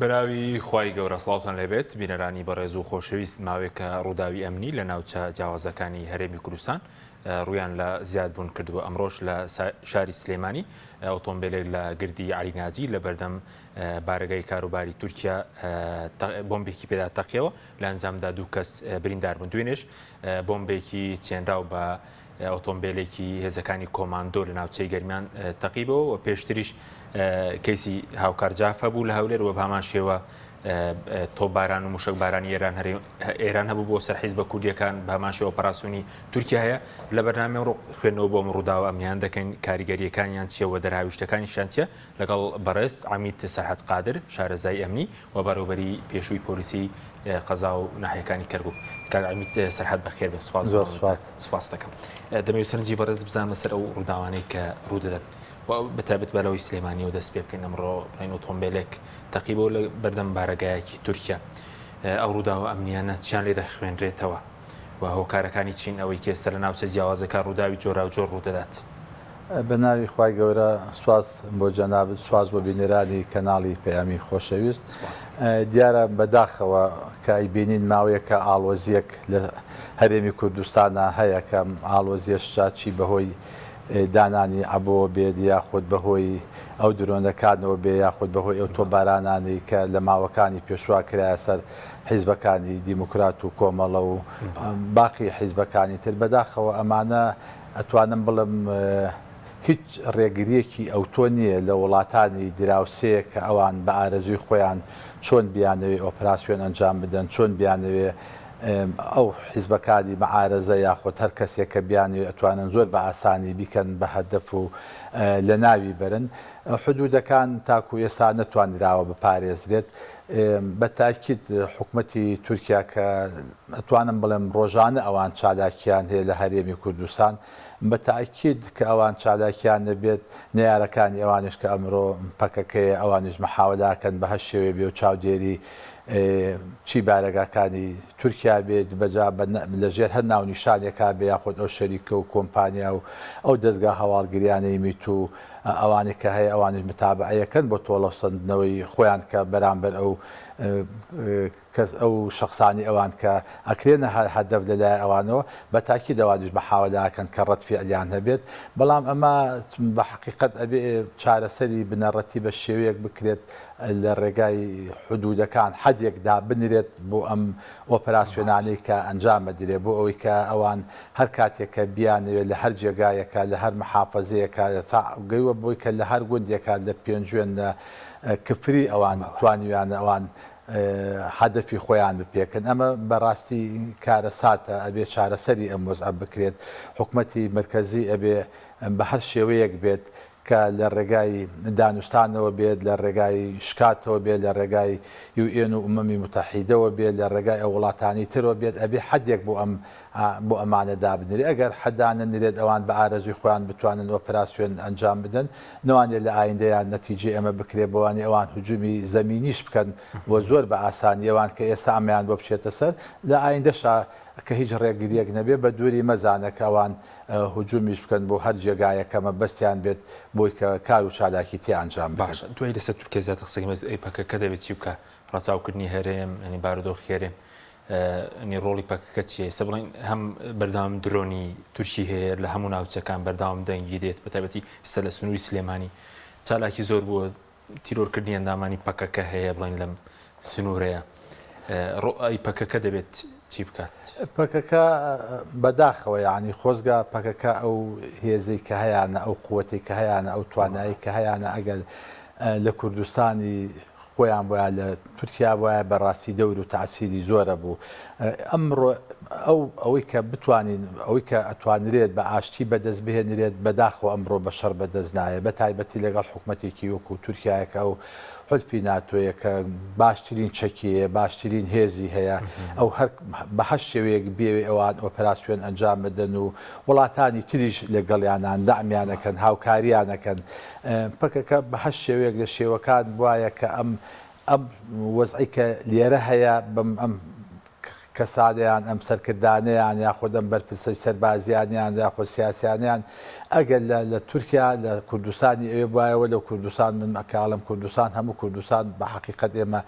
بەناوی خوای گەورە سڵاوتان لێبێت بینەرانی بەڕێز و خۆشەویست ماوەیەکە ڕووداوی ئەمنی لە ناوچە جیاوازەکانی هەرێمی کوردستان ڕوویان لە زیادبوون کردووە ئەمڕۆش لە شاری سلێمانی ئۆتۆمبیلێک لە گردی عەلی ناجی لە بەردەم بارەگای کاروباری تورکیا بۆمبێکی پێدا تەقیەوە لە ئەنجامدا دوو کەس بریندار بوون دوێنێش بۆمبێکی چێنراو بە ئۆتۆمبیلێکی هێزەکانی کۆماندۆ لە ناوچەی گەرمیان تەقیبەوە و پێشتریش کەیسی هاوکار جاف هەبوو لە هەولێر و بەهەمان شێوە تۆپباران و موشەکبارانی ئێران ئێران هەبوو بۆ سەر حیزبە کوردیەکان بەهەمان شێوە ئۆپەراسیۆنی تورکیا هەیە لە بەرنامەی ئەمڕۆ خوێندنەوە بۆ ئەم ڕووداوە ئەمنیان دەکەین کاریگەریەکانیان چیە و دەرهاویشتەکانیشیان چیە لەگەڵ بەڕێز عەمید سەرحەد قادر شارەزای ئەمنی و بەڕێوەبەری پێشووی پۆلیسی قەزا و ناحیەکانی کەرکوک. کاک عەمید سەرحەد بەخێر بێن سوپاس زۆر سوپاس. سوپاس دەکەم. دەمەوێت سەرنجی بەڕێز بزانم لەسەر ئەو ڕووداوانەی کە ڕوودەدەن و بە تایبەت بە لەوەی سلێمانیەوە دەست پێ بکەین ئەمڕۆ بڵێن ئۆتۆمبیلێک تەقیبەوە لە بەردەم بارەگایەکی تورکیا ئەو ڕووداوە ئەمنیانە چیان لێ دەخوێنرێتەوە و هۆکارەکانی چین ئەوەی کە ئێستا لە ناوچە جیاوازەکان ڕووداوی جۆراوجۆر ڕوودەدات؟ بە ناوی خوای گەورە سوپاس بۆ جەنابت سوپاس بۆ بینەرانی کەناڵی پەیامی خۆشەویست دیارە بەداخەوە کە ئەیبینین ماوەیەکە ئاڵۆزیەک لە هەرێمی کوردستانە هەیە کە ئاڵۆزیەش جا چی بەهۆی دانانی عەبۆوە بێت یاخود بەهۆی ئەو درۆنەکانەوە بێ یاخود بەهۆی ئەو تۆپبارانانەی کە لە ماوەکانی پێشوا کرایە سەر حیزبەکانی دیموکرات و کۆمەڵە و باقی حیزبەکانی تر بەداخەوە ئەمانە ئەتوانم بڵێم هیچ ڕێگرییەکی ئەوتۆ نییە لە وڵاتانی دراوسێ کە ئەوان بە ئارەزووی خۆیان چۆن بیانەوێ ئۆپراسیۆن ئەنجام بدەن، چۆن بیانەوێ ئەو حیزبەکانی مەعارەزە یاخود هەر کەسێک کە بیانەوێ ئەتوانن زۆر بە ئاسانی بیکەن بە هەدەف و لەناوی بەرن. حدوودەکان تاکوو ئێستا نەتوانراوە بپارێزرێت. بە تاکید حکومەتی تورکیا کە ئەتوانم بڵێم ڕۆژانە ئەوان چالاکیان هەیە لە هەرێمی کوردستان، بە تاکید کە ئەوان چالاکیان نەبێت نەیارەکانی ئەوانیش کە ئەمرۆ پەکەکەیە ئەوانیش مەحاولە ئەکەن بە هەر شێوەیە بێ و چاودێری چی بارەگاکانی تورکیا بێت بەجا لە ژێر هەر ناونیشانێکا بێ یاخود ئەو شەریکە و کۆمپانیا و ئەو دەزگا هەواڵگریانەی میت و ئەوانەی کە هەیە ئەوانیش متابەعەیەکەن بۆ تۆڵەسەندنەوەی خۆیان کە بەرامبەر ئەو کەس ئەو شەخسانی ئەوان کە ئەکرێنە هەدەف لە لای ئەوانەوە بە تاکید ئەوانیش مەحاوەلە ئەکەن کە ڕەد فیعلیان هەبێت بەڵام ئەمە بە حەقیقەت ئەبێ چارەسەری بنەڕەتی بە شێوەیەک بکرێت لە ڕێگای حدودەکان حەدێک دابنرێت بۆ ئەم ئۆپەراسیۆنانەی کە ئەنجام ئەدرێ بۆ ئەوەی کە ئەوان هەر کاتێک کە بیانەوێت لە هەر جێگایەکا لە هەر محافەزەیەکا تا گەیوە بۆی کە لە هەر گوندێکا لە پێنجوێن لە کفری ئەوان توانیویانە ئەوان هەدەفی خۆیان بپێکن ئەمە بە ڕاستی کارەساتە ئەبێ چارەسەری ئەم وەزعە بکرێت حکومەتی مەرکەزی ئەبێ بە هەر شێوەیەک بێت کە لە ڕێگای دانوستانەوە بێت، لە ڕێگای شکاتەوە بێت، لە ڕێگای یو ئێن و ئومەمی موتەحیدەوە بێت، لە ڕێگای ئەو وڵاتانی ترەوە بێت، ئەبێ حەدێک بۆ ئەم بۆ ئەمانە دابنرێت. ئەگەر حەد دانەنرێت ئەوان بە ئارەزووی خۆیان بتوانن ئۆپراسیۆن ئەنجام بدەن، نەوانێت لە ئایندەیا نەتیجەی ئەمە بکرێت بەوانی ئەوان هجومی زەمینیش بکەن و زۆر بە ئاسانی ئەوان کە ئێستا ئەمەیان بۆ بچێتە سەر لە ئایندەشا کە هیچ ڕێگرییەک نەبێت بە دووری مەزانە کە ئەوان هجومیش بکەن بۆ هەر جێگایەک کە مەبەستیان بێت بۆی کە کار و چالاکی تیا ئەنجام بدەن. باشە دوای لەسەر تورکیا زیاتر قسە کەین بەس ئەی پەکەکە دەبێت چی بکا ڕەچاوکردنی هەرێم یانی بارودۆخی هەرێم ینی ڕۆڵی پەکەکە چیە ئێستا بڵێن هەم بەردەوام درۆنی تورکی هەیە لە هەموو ناوچەکان بەردەوام دەنگی دێت بە تایبەتی ئێستا لە سنووری سلێمانی چالاکی زۆر بووە تیرۆرکردنی ئەندامانی پەکەکە هەیە بڵێن لەم سنوورەیە ڕۆئای پەکەکە دەبێت چی بکات؟ پەکەکە بەداخەوە یانی خۆزگە پەکەکە ئەو هێزەی کە هەیانە ئەو قوەتەی کە هەیانە ئەو توانایی کە هەیانە ئەگەر لە کوردستانی خۆیان بۆیان لە تورکیا بۆیە بەڕاستی دەور و تاسیری زۆرە بوو ئەمڕۆ ئەو ئەوەی کە بتوانین ئەوەی کە ئەتوانرێت بە ئاشتی بەدەست بهێنرێت بەداخەوە ئەمڕۆ بە شەڕ بەدەست نایە بە تایبەتی لەگەڵ حکومەتێکی وەکو تورکیایە کە ئەو حلفی ناتۆیە کە باشترین چەکی هەیە باشترین هێزی هەیە ئەو هەر بە هەر شێوەیەک بێوێ ئەوان ئۆپراسیۆن ئەنجام بدەن و وڵاتانی تریش لەگەڵیانان دەعمیانەکەن هاوکاریانەکەن پەکەکە بە هەر شێوەیەک لە شێوەکان وایە کە ئەم ئەم وەزعی کە لێرە هەیە بەم ئەم. کەسانەیان ئەم سەرکردانەیان یاخود ئەم بەرپرسەی سەربازیانیان یاخود سیاسیانیان ئەگەر لە لە تورکیا لە کوردستانی ئەوێ بوایە وەلەو کوردستان من کە ئەڵێم کوردستان هەموو کوردستان بە حەقیقەت ئێمە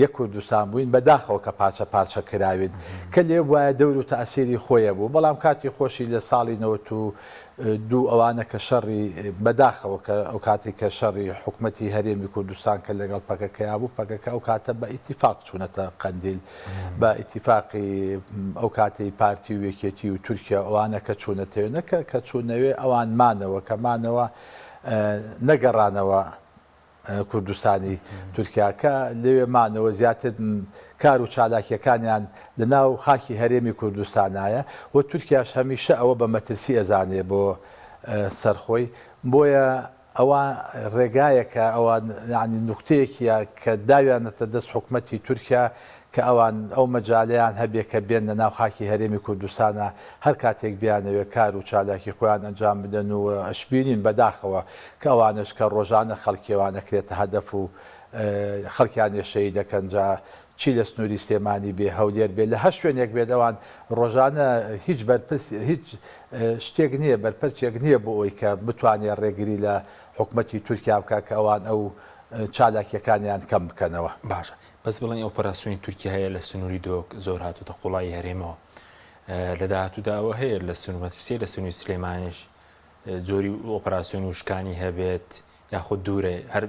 یەک کوردستان بووین بەداخەوە کە پارچە پارچە کراوین کە لێ بوایە دەور و تەئسیری خۆی بوو بەڵام کاتی خۆشی لە ساڵی 92 ئەوانە کە شەڕی بەداخەوە کە ئەو کاتی کە شەڕی حکومەتی هەرێمی کوردستان کە لەگەڵ پەکەکەیا بوو پەکەکە ئەو کاتە بە ئیتیفاق چوونەتە قەندیل بە ئیتیفاقی ئەو کاتەی پارتی و یەکێتی و تورکیا ئەوانە کە چوونەتەوێ نەکە کە چوونەوێ ئەوان مانەوە کە مانەوە نەگەڕانەوە کوردستانی تورکیا کە لەوێ مانەوە زیاتر کار و چالاکیەکانیان لە ناو خاکی هەرێمی کوردستانایە و تورکیاش هەمیشە ئەوە بە مەترسی ئەزانێ بۆ سەرخۆی بۆیە ئەوە ڕێگایەکە ئەوە یانی نوکتەیەکیە کە داویانەتە دەست حکومەتی تورکیا کە ئەوان ئەو مەجالەیان هەبێ کە بێن لە ناو خاکی هەرێمی کوردستانا هەر کاتێک بیانەوێ کار و چالاکی خۆیان ئەنجام بدەن و ئەشبینین بەداخەوە کە ئەوانەش کە ڕۆژانە خەڵکی ئەوان ئەکرێتە هەدەف و خەڵکیان شەهید دەکەن جا چی لە سنووری سلێمانی بێ هەولێر بێ لە هەر شوێنێک بێت ئەوان ڕۆژانە هیچ بەرپرس هیچ شتێک نییە بەرپەرچێک نییە بۆ ئەوی کە بتوانێت ڕێگری لە حکومەتی تورکیا بکات کە ئەوان ئەو چالاکیەکانیان کەم بکەنەوە. باشە بەس بڵێن ئۆپەراسیۆنی تورکیا هەیە لە سنووری دهۆک زۆر هاتووتە قوڵایی هەرێمەوە لە داهاتوودا ئەوە هەیە لە سنوور مەترسیە لە سنووری سلێمانیش جۆری ئۆپەراسیۆن وشکانی هەبێت یاخود دوورە هەر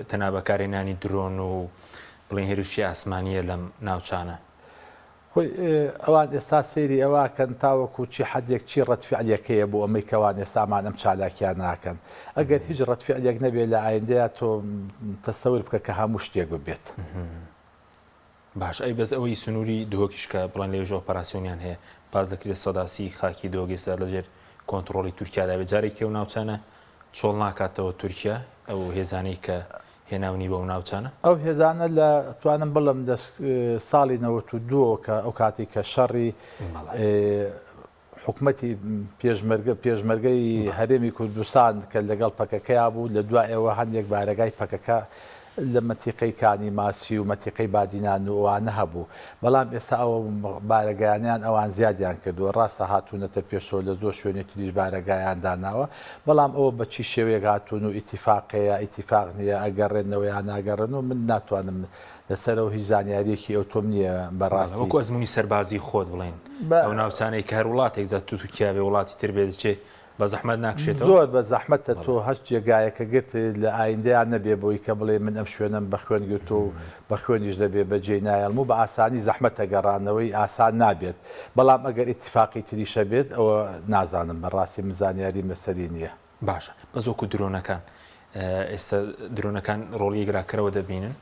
تەنها بەکارهێنانی درۆن و بڵێن هێرشی ئاسمانییە لەم ناوچانە؟ خۆی ئەوان ئێستا سەیری ئەوە ئەکەن تاوەکو چی حەدێک چی ڕەد فعلێک هەیە بۆ ئەمەی کە ئەوان ئێستا ئەمان ئەم چالاکیانە ئەکەن ئەگەر هیچ ڕەد فعلێک نەبێت لە ئایندەیا تۆ تەسەور بکە کە هەموو شتێک ببێت. باش ئەی بەس ئەوەی سنووری دهۆکیش کە بڵێن لەوێش ئۆپەراسیۆنیان هەیە باس دەکرێت 30% خاکی دهۆک ئێستا لەژێر کۆنتڕۆڵی تورکیادا بێت جارێکی ئەو ناوچانە چۆڵ ناکاتەوە تورکیا ئەو هێزانەی کە هێناونی بەو ناوچانە؟ ئەو هێزانە لە توانم بڵێم لە ساڵی 92 کە ئەو کاتی کە شەڕی حکومەتی پێشمەرگە پێشمەرگەی هەرێمی کوردستان کە لەگەڵ پەکەکەیا بوو لە دوای ئەوە هەندێک بارەگای پەکەکە لە مەنتیقەی کانی ماسی و مەنتیقەی بادینان و ئەوانە هەبوو بەڵام ئێستا ئەو بارەگایانیان ئەوان زیادیان کردووە ڕاستە هاتوونەتە پێشەوە لە زۆر شوێنی تریش بارەگایان داناوە بەڵام ئەوە بە چی شێوەیەک هاتوون و ئیتیفاقەیە یا ئیتیفاق نییە ئەگەڕێنەوە یا ناگەڕێنەوە من ناتوانم لەسەرەوە هیچ زانیاریەکی ئەوتۆم نییە بەڕاستی. وەکو ئەزموونی سەربازی خۆت بڵێین ئەو ناوچانەی کە هەر وڵاتێک جا تورکیا بێ وڵاتی تر بێ دەچێ بە زەحمەت ناکشێتەوە؟ زۆر بە زەحمەتە تۆ هەر جێگایەکە گرت لە ئایندەیا نەبێ بۆی کە بڵێ من ئەم شوێنەم بە خوێن گرتووە و بە خوێنیش دەبێ بە جێی نایەڵم و بە ئاسانی زەحمەتە گەڕانەوەی ئاسان نابێت بەڵام ئەگەر ئیتیفاقی تریش هەبێت ئەوە نازانم بەڕاستی من زانیاریم لەسەری نییە. باشە بەس وەکو درۆنەکان ئێستا درۆنەکان ڕۆڵی یەکلاکەرەوە دەبینن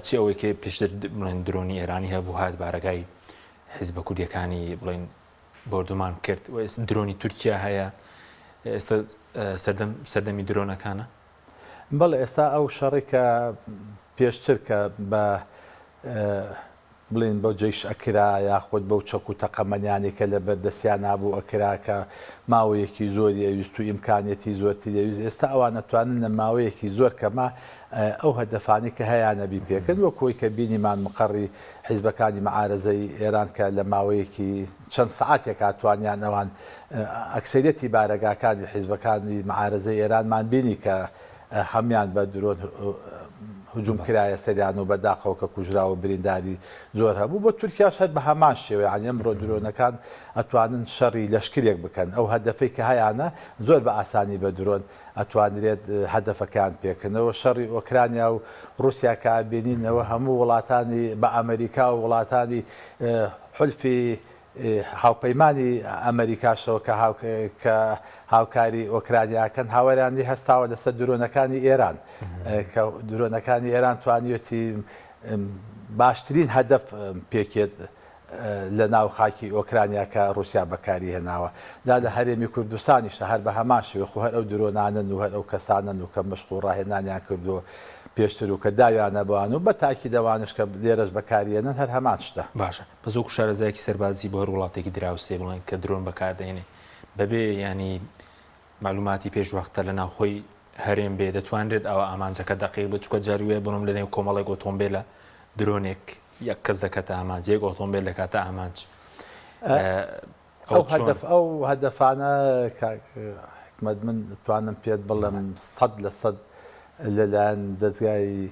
چی ئەوەی کە پێشتر بڵێن درۆنی ئێرانی هەبوو هات بارەگای حیزبە کوردیەکانی بڵێن بۆردومان کرد و ئێستا درۆنی تورکیا هەیە ئێستا سەردەم سەردەمی درۆنەکانە بەڵێ ئێستا ئەو شەڕی کە پێشتر کە بە بڵێین بەو جەیش ئەکرا یاخود بەو چەک و تەقەمەنیانەی کە لەبەر دەستیانا بوو ئەکرا کە ماوەیەکی زۆری ئەویست و ئیمکانیەتی زۆرتری ئەویست ئێستا ئەوان ئەتوانن لە ماوەیەکی زۆر کەما ئەو هەدەفانەی کە هەیانە بیپێکن وەک ئەوەی کە بینیمان مقەڕی حیزبەکانی مەعارەزەی ئێران کە لە ماوەیەکی چەند سەعاتێکا توانیان ئەوان ئەکسەریەتی بارەگاکانی حیزبەکانی مەعارەزەی ئێرانمان بینی کە هەموان بە درۆن هجوم کرایە سەریان و بەداخەوە کە کوژراو و برینداری زۆر هەبوو بۆ تورکیاش هەر بە هەمان شێوە یانی ئەمڕۆ درۆنەکان ئەتوانن شەڕی لەشکرێک بکەن ئەو هەدەفەی کە هەیانە زۆر بە ئاسانی بە درۆن ئەتوانرێت هەدەفەکەیان پێکنەوە شەڕی ئۆکرانیا و ڕوسیا کە ئەبینینەوە هەموو وڵاتانی بە ئەمریکا و وڵاتانی حلفی هاوپەیمانی ئەمەریکاشەوە کە کە هاوکاری ئۆکرانیا ئەکەن هاواریان لێ هەستاوە لەسەر درۆنەکانی ئێران کە درۆنەکانی ئێران توانیوێتی باشترین هەدەف پێکێت لە ناو خاکی ئۆکرانیا کە ڕوسیا بەکاری هێناوە دا لە هەرێمی کوردستانیشە هەر بە هەمان شێوە خۆ هەر ئەو درۆنانەن و هەر ئەو کەسانەن و کە مەشق و ڕاهێنانیان کردووە پێشتر و کە داویانە بەوان و بە تاکید ئەوانەش کە لێرەش بەکاریێنن هەر هەمان شتە. باشە بەس وەکو شارەزایەکی سەربازی بۆ هەر وڵاتێکی دراوسێ بڵێن کە درۆن بەکاردەهێنێ بەبێ ینی معلوماتی پێش وەختە لە ناوخۆی هەرێم بێ دەتوانرێت ئەوە ئامانجەکە دەقیق بێت چونکە جاری وایە بۆنم لە نێو کۆمەڵێک ئۆتۆمبێلە درۆنێک. یەک کەس دەکاتە ئامانج یەک ئۆتۆمبیل دەکاتە ئامانج. ئەو هەدەف ئەو هەدەفانە کاک حیکمەت من توانم پێت بڵێم 100% لەلایەن دەزگای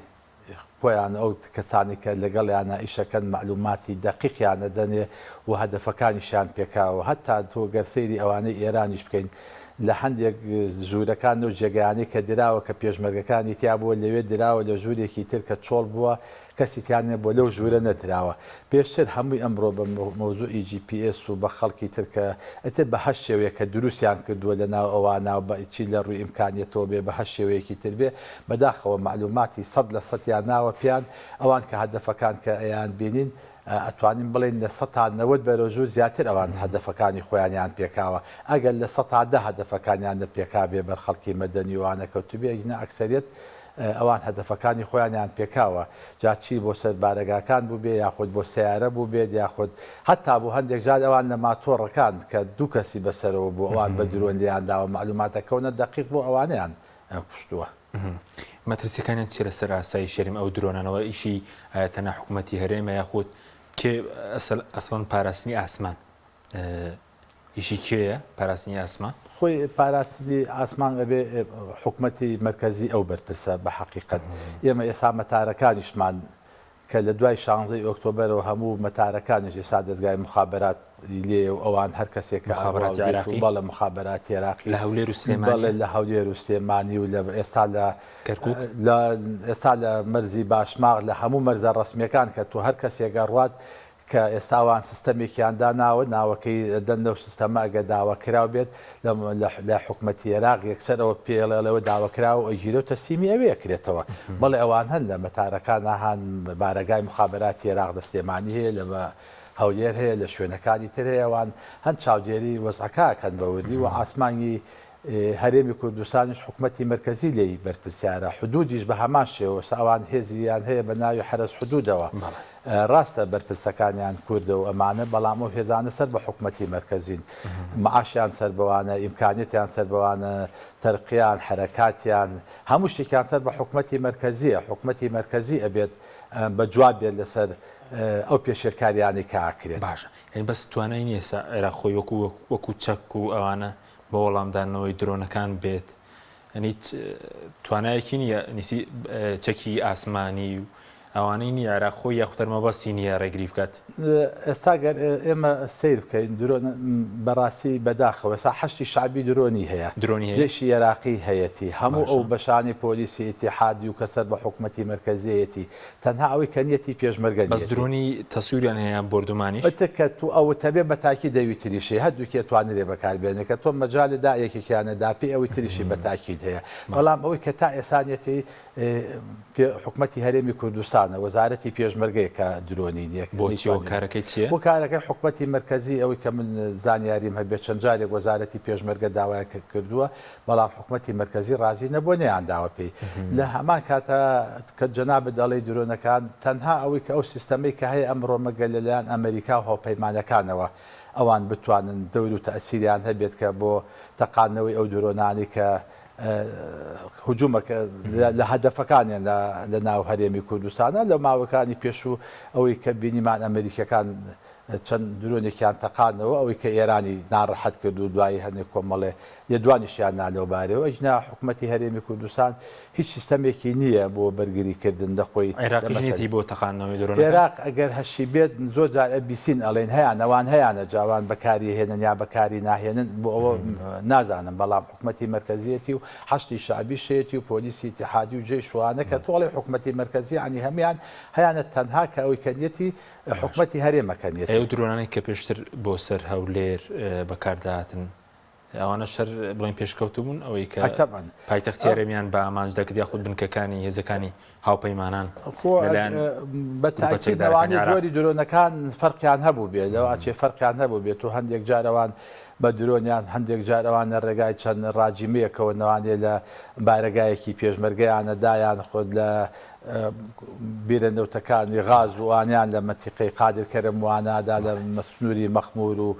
خۆیان ئەو کەسانی کە لەگەڵیانە ئیشەکەن مەعلوماتی دەقیقیان ئەدەنێ و هەدەفەکانیشیان پێکاوە هەتا تۆ گەر سەیری ئەوانەی ئێرانیش بکەین لە هەندێک ژوورەکان لەو جێگایانەی کە دراوە کە پێشمەرگەکانی تیا بووە لەوێ دراوە لە ژوورێکی تر کە چۆڵ بووە کەسی تیا نەبووە لەو ژوورە نەدراوە پێشتر هەمووی ئەمڕۆ بە مەوزوعی جی پی ئێس و بە خەڵکی تر کە ئیتر بە هەر شێوەیەک کە دروستیان کردووە لە ناو ئەوانە و بە چی لە ڕووی ئیمکانیەتەوە بێ بە هەر شێوەیەکی تر بێ بەداخەوە مەعلوماتی 100%یان ناوە پێیان ئەوان کە هەدەفەکان کە ئەیان بینین ئەتوانین بڵێین 90% بەرەو ژوور زیاتر ئەوان هەدەفەکانی خۆیانیان پێکاوە ئەگەر 10% هەدەفەکانیان نەپێکابێ بەر خەڵکی مەدەنی و ئەوانە کەوتبێ ئەگینا ئەکسەریەت ئەوان هەدەفەکانی خۆیانیان پێکاوە جا چی بۆ سەر بارەگاکان بووبێ یاخود بۆ سەیارە بووبێت یاخود هەتا بۆ هەندێک جار ئەوان لە ماتۆڕەکان کە دوو کەسی بەسەرەوە بوو ئەوان بە درۆن لێیان داوە مەعلوماتە کەونە دەقیق بۆ ئەوانەیان کوشتووە. مەترسیەکانیان چیە لەسەر ئاسایش هەرێم ئەو درۆنانەوە ئیشی ئایا تەنها حکومەتی هەرێمە یاخود کێ ئەسڵەن پاراستنی ئاسمان ئیشی کێیە پاراستنی ئاسمان؟ خۆی پاراستنی ئاسمان ئەبێ حکومەتی مەرکەزی ئەو بەرپرسە بە حەقیقەت ئێمە ئێسا مەتارەکانیشمان کە لە دوای شانزەی ئۆکتۆبەرەوە هەموو مەتارەکانیش ئێسا دەزگای موخابەرات لێیە و ئەوان هەر کەسێک کە ئەڕوا موخابەراتی و دێت و عێراقی؟ بەڵێ موخابەراتی عێراقی لە هەولێر و سلێمانیە؟ بەڵێ لە هەولێر و سلێمانی و لە ئێستا لە کەرکوک؟ لە ئێستا لە مەرزی باشماغ لە هەموو مەرزە ڕەسمیەکان کە تۆ هەر کەسێک ئەڕوات کە ئێستا ئەوان سیستەمێکیان داناوە ناوەکەی ئەدەن لەو سیستەمە ئەگەر داواکراو بێت لە حکومەتی عێراق یەکسەر ئەوە پێڵێڵەوە داواکراو ئەگیرێ و تەسلیمی ئەوێ ئەکرێتەوە بەڵێ ئەوان هەن لە مەتارەکانا هەن بارەگای موخابەراتی عێراق لە سلێمانی هەیە لە هەولێر هەیە لە شوێنەکانی تر هەیە ئەوان هەن چاودێری وەزعەکە ئەکەن بە وردی و ئاسمانی هەرێمی کوردستانیش حکومەتی مەرکەزی لێی بەرپرسیارە، حدودیش بە هەمان شێوە، ئێستا ئەوان هێزیان هەیە بە ناوی حەرەس حدودەوە، ڕاستە بەرپرسەکانیان کوردە و ئەمانە، بەڵام ئەو هێزانە سەر بە حکومەتی مەرکەزین، معاشیان سەر بەوانە، ئیمکانیەتیان سەر بەوانە، تەرقیان، حەرەکاتیان، هەموو شتێکیان سەر بە حکومەتی مەرکەزیە، حکومەتی مەرکەزی ئەبێت بە جواب بێت لەسەر ئەو پێشێلکاریانەی کە ئەکرێت. باشە یانی بەس توانای نیە ئێستا عێراق خۆی وەکو وەکو چەک و ئەوانە بۆ وەڵامدانەوەی درۆنەکان بێت یانی هیچ توانایەکی نییە نیسی چەکی ئاسمانی و ئەوانەی نییە عێراق خۆی یاخود هەر مەبەستی نییە ڕێگری بکات. ئێستا گەر ئێمە سەیر بکەین درۆن بەڕاستی بەداخەوە ئێستا حەشدی شەعبی درۆنی هەیە درۆنی هەیە؟ جەیشی ئێراقی هەیەتی هەموو باشە. ئەو بەشانەی پۆلیسی ئیتیحادی و کە سەر بە حکومەتی مەرکەزیەیەتی تەنها ئەوەی کە نیەتی پێشمەرگە بەس نیەتی. درۆنی تەسویریان هەیە یان بۆردومانیش؟ ئتر کە تو ئەوت هەبێ بە تاکید ئەوی تریشی هەردووکی ئەتوانرێ بەکار بێنێ کە تۆ مەجالت دا یەکێکیانە دا پێ ئەوی تریشی بە تاکید هەیە بەڵام ئەوەی کە تا ئێستا نیەتی پێ حکومەتی هەرێمی کوردستانە وەزارەتی پێشمەرگەیە کە درۆنی نیە بۆچی نەیتوانیوە هۆکارەکەی چیە؟ هۆکارەکەی حکومەتی مەرکەزی ئەوەی کە من زانیاریم هەبێ چەند جارێک وەزارەتی پێشمەرگە داوای کردووە بەڵام حکومەتی مەرکەزی ڕازی نەبووە نەیانداوە پێی. لە هەمان کاتا کە جەنابت دەڵێی درۆنەکان، تەنها ئەوەی کە ئەو سیستەمەی کە هەیە ئەمڕۆ مەگەر لە لایەن ئەمەریکا و هاوپەیمانەکانەوە ئەوان بتوانن دەور و تەئسیریان هەبێت کە بۆ تەقاندنەوەی ئەو درۆنانەی کە هجومەکە لە هەدەفەکانیان لە ناو هەرێمی کوردستانە لە ماوەکانی پێشوو ئەوەی کە بینیمان ئەمەریکیەکان چەند درۆنێکیان تەقاندەوە، ئەوەی کە ئێرانی ناڕەحەت کرد و دوایی هەندێک کۆمەڵێ لێدوانیشیان نا لەو بارەیەوە، ئەگینا حکومەتی هەرێمی کوردستان هیچ سیستەمێکی نییە بۆ بەرگری کردن لە خۆی لە عێراقیش مەسەلەی. نیەتی بۆ تەقاندنەوەی درۆنەکان؟ عێراق ئەگەر هەشی بێت زۆر جار ئەبیسین ئەڵێن هەیانە وان هەیانە جا وان بەکاری ئەهێنن یا بەکاری ناهێنن بۆ ئەوە نازانم بەڵام حکومەتی مەرکەزیەتی و حەشدی شەعبیش هەیەتی و پۆلیسی ئیتیحادی و جەیش و ئەوانە کە تۆ ئەڵێی حکومەتی مەرکەزی یەعنی هەموویان هەیانە تەنها کە ئەوەی کە نیەتی حکومەتی هەرێمەکە ئەی ئەو درۆنانەی کە پێشتر بۆ سەر هەولێر بەکاردەهاتن ئەوانەش هەر بڵێن پێشکەوتوو بوون ئەوەی کە پایتەختی هەرێمیان بە ئامانج دەکرد یاخود بنکەکانی هێزەکانی هاوپەیمانان لەلایەن بە گروپە تاکید چەکدارەکانی لەوانەیە عێراق. جۆری درۆنەکان فەرقیان هەبوو بێت لەوە ئەچێ فەرقیان هەبوو بێت و هەندێک جار ئەوان بە درۆن یان هەندێک جار ئەوان لە ڕێگای چەند ڕاجیمەیەکەوە نەوانێ لە بارەگایەکی پێشمەرگەیانە دا یان خۆت لە بیرە نەوتەکانی غاز و ئەوانیان لە مەنتیقەی قادر کەرەم وانادا لە سنووری مەخموور و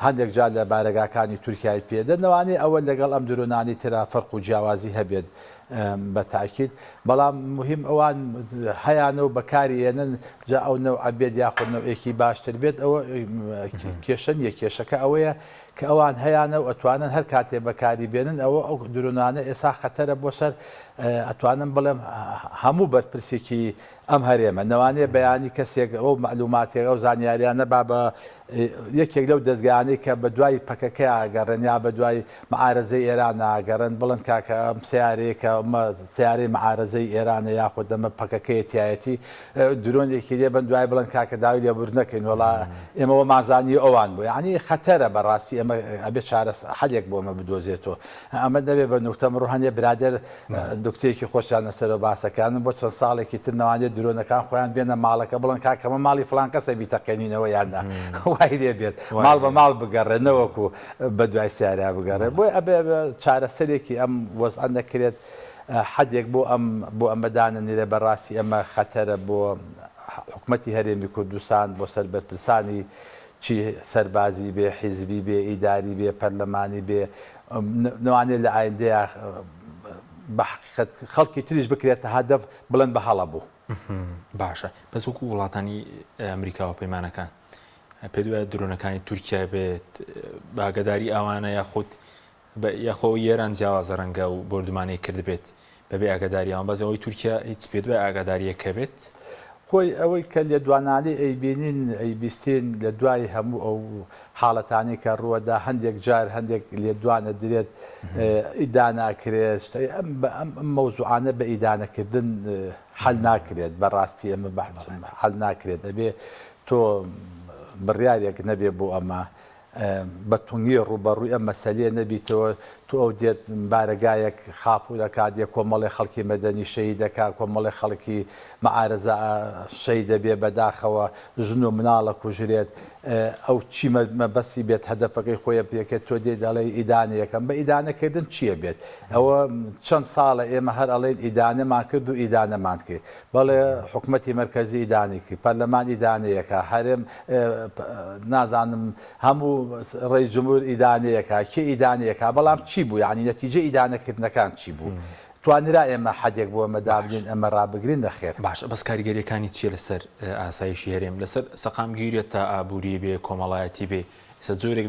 هەندێک جار لە بارەگاکانی تورکیای پێ دەن نەوانێ ئەوە لەگەڵ ئەم درۆنانەی ترا فەرق و جیاوازی هەبێت بە تاکید بەڵام موهیم ئەوان هەیانە و بەکاری ئێنن جا ئەو نەوعە بێت یاخود نەوعێکی باشتر بێت ئەوە کێشە نییە کێشەکە ئەوەیە کە ئەوان هەیانە و ئەتوانن هەر کاتێ بەکاری بێنن ئەوە ئەو درۆنانە ئێسا خەتەرە بۆ سەر ئەتوانم بڵێم هەموو بەرپرسێکی ئەم هەرێمە نەوانەیە بەیانی کەسێک ئەو مەعلوماتێک ئەو زانیاریانە با بە یەکێک لەو دەزگایانەی کە بە دوای پەکەکە ئەگەڕێن یا بە دوای معارەزەی ئێران ئەگەڕێن بڵێن کاکە ئەم سەیارەیە کە ئەمە سەیارەی معارەزەی ئێرانە یاخود ئەمە پەکەکەیە تیایەتی درۆنێکی لێ بن دوای بڵێن کاکە داوای لێبوردن نەکەین وەڵا ئێمە وەمان زانی ئەوان بوو یعنی خەتەرە بەڕاستی ئەمە ئەبێ چارەس حەلێک بۆ ئەمە بدۆزێتەوە ئەمە نەبێ بە نوکتە ئەمڕۆ هەنێ برادەر دکتێکی خۆشیان لەسەرەوە باسەکانن بۆ چەند ساڵێکی تر نەوانێ درۆنەکان خۆیان بێنە ماڵەکە بڵێن کاکە ئەمە ماڵی فڵان کەسە بیتەقێنینەوە یان نا وای لێ بێت ماڵ بە ماڵ بگەڕێ نەوەکو بە دوای سیارە بگەڕێ بۆیە ئەبێ چارەسەرێکی ئەم وەزعە نەکرێت حەدێک بۆ ئەم بۆ ئەمە دانەنرێ بەڕاستی ئەمە خەتەرە بۆ حکومەتی هەرێمی کوردستان بۆ سەر بەرپرسانی چی سەربازی بێ، حیزبی بێ، ئیداری بێ، پەرلەمانی بێ، لەوانەیە لە ئایندەیا بە حەقیقەت خەڵکی تریش بکرێتە هەدەف بڵێن بە هەڵە بوو. باشە بەس وەکو وڵاتانی ئەمریکا و پەیمانەکان پێت وایە درۆنەکانی تورکیا بێت بە ئاگاداری ئەوانە یاخود یاخۆ ئەوەی ئێران جیاوازە ڕەنگە و بۆردومانەی کردبێت بەبێ ئاگاداری ئەوان، بەس ئەوەی تورکیا هیچ پێت وایە ئاگادارییەک هەبێت؟ خۆی ئەوەی کە لێدوانانەی ئەیبینین ئەیبیستین لە دوای هەموو ئەو حاڵەتانەی کە ڕووەدا هەندێک جار هەندێک لێدوان ئەدرێت ئیدانە ئەکرێت ئەم ئەم مەوزوعانە بە ئیدانەکردن حەل ناکرێت بەڕاستی ئەمە حەل ناکرێت ئەبێ تۆ بڕیارێک نەبێ بۆ ئەمە بە تونگی ڕووبەڕووی ئەم مەسەلەیە نەبیتەوە، تۆ ئەو دێت بارەگایەک خاپوور ئەکات، یە کۆمەڵێ خەڵکی مەدەنی شەهید ئەکا، کۆمەڵێ خەڵکی مەعارەزە شەهید ئەبێ، بەداخەوە ژن و مناڵ ئەکوژرێت، ئەو چی مەبەستی بێت هەدەفەکەی خۆی ئەپێکێت، تۆ دێیت ئەڵێی ئیدانە یەکەم، بە ئیدانە کردن چی ئەبێت؟ ئەوە چەند ساڵە ئێمە هەر ئەڵێین ئیدانەمان کرد و ئیدانەمان کرد، بەڵێ حکومەتی مەرکەزی ئیدانەی کرد، پەرلەمان ئیدانەیەکا، هەرێم نازانم هەموو ڕەئیس جمهور ئیدانەیەکا، کێ ئیدانەیەکا، بەڵام چی بوو یانی نەتیجەی ئیدانەکردنەکان چی بوو؟ توانرا ئێمە حەدێک بۆ ئەمە دابنێین ئەمە ڕابگرین؟ نەخێر. باشە بەس کاریگەریەکانی چیە لەسەر ئاسایشی هەرێم لەسەر سەقامگیریە تا ئابوری بێ کۆمەڵایەتی بێ ئێستا جۆرێک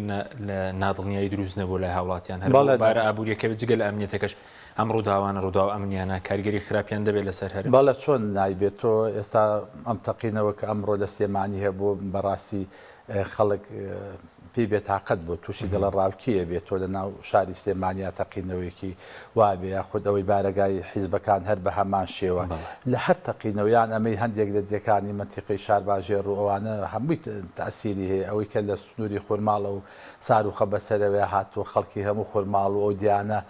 لە نادڵنیایی دروست نەبوو لای هاوڵاتیان هەر بەڵێ بارە ئابووریەکە بێ جگە لە ئەمنیەتەکەش ئەم ڕووداوانە ڕووداوە ئەمنیانە کاریگەری خراپیان دەبێت لەسەر هەرێم. بەڵێ چۆن نایبێت تۆ ئێستا ئەم تەقینەوە کە ئەمڕۆ لە سلێمانی هەبوو بەڕاستی خەڵک پێی بێتاقەت بوو تووشی دڵە ڕاوکێیە بێت تۆ لە ناو شاری سلێمانیا تەقینەوەیەکی وابێ یاخود ئەوەی بارەگای حیزبەکان هەر بە هەمان شێوە لە هەر تەقینەوە یان ئەمەی هەندێک لە دێکانی مەنتیقەی شارباژێڕ و ئەوانە هەمووی تەئسیری هەیە ئەوەی کە لە سنووری خورماڵە و ساروخە بەسەرەوەیا هاتووە خەڵکی هەموو خورماڵ و ئەو دیانە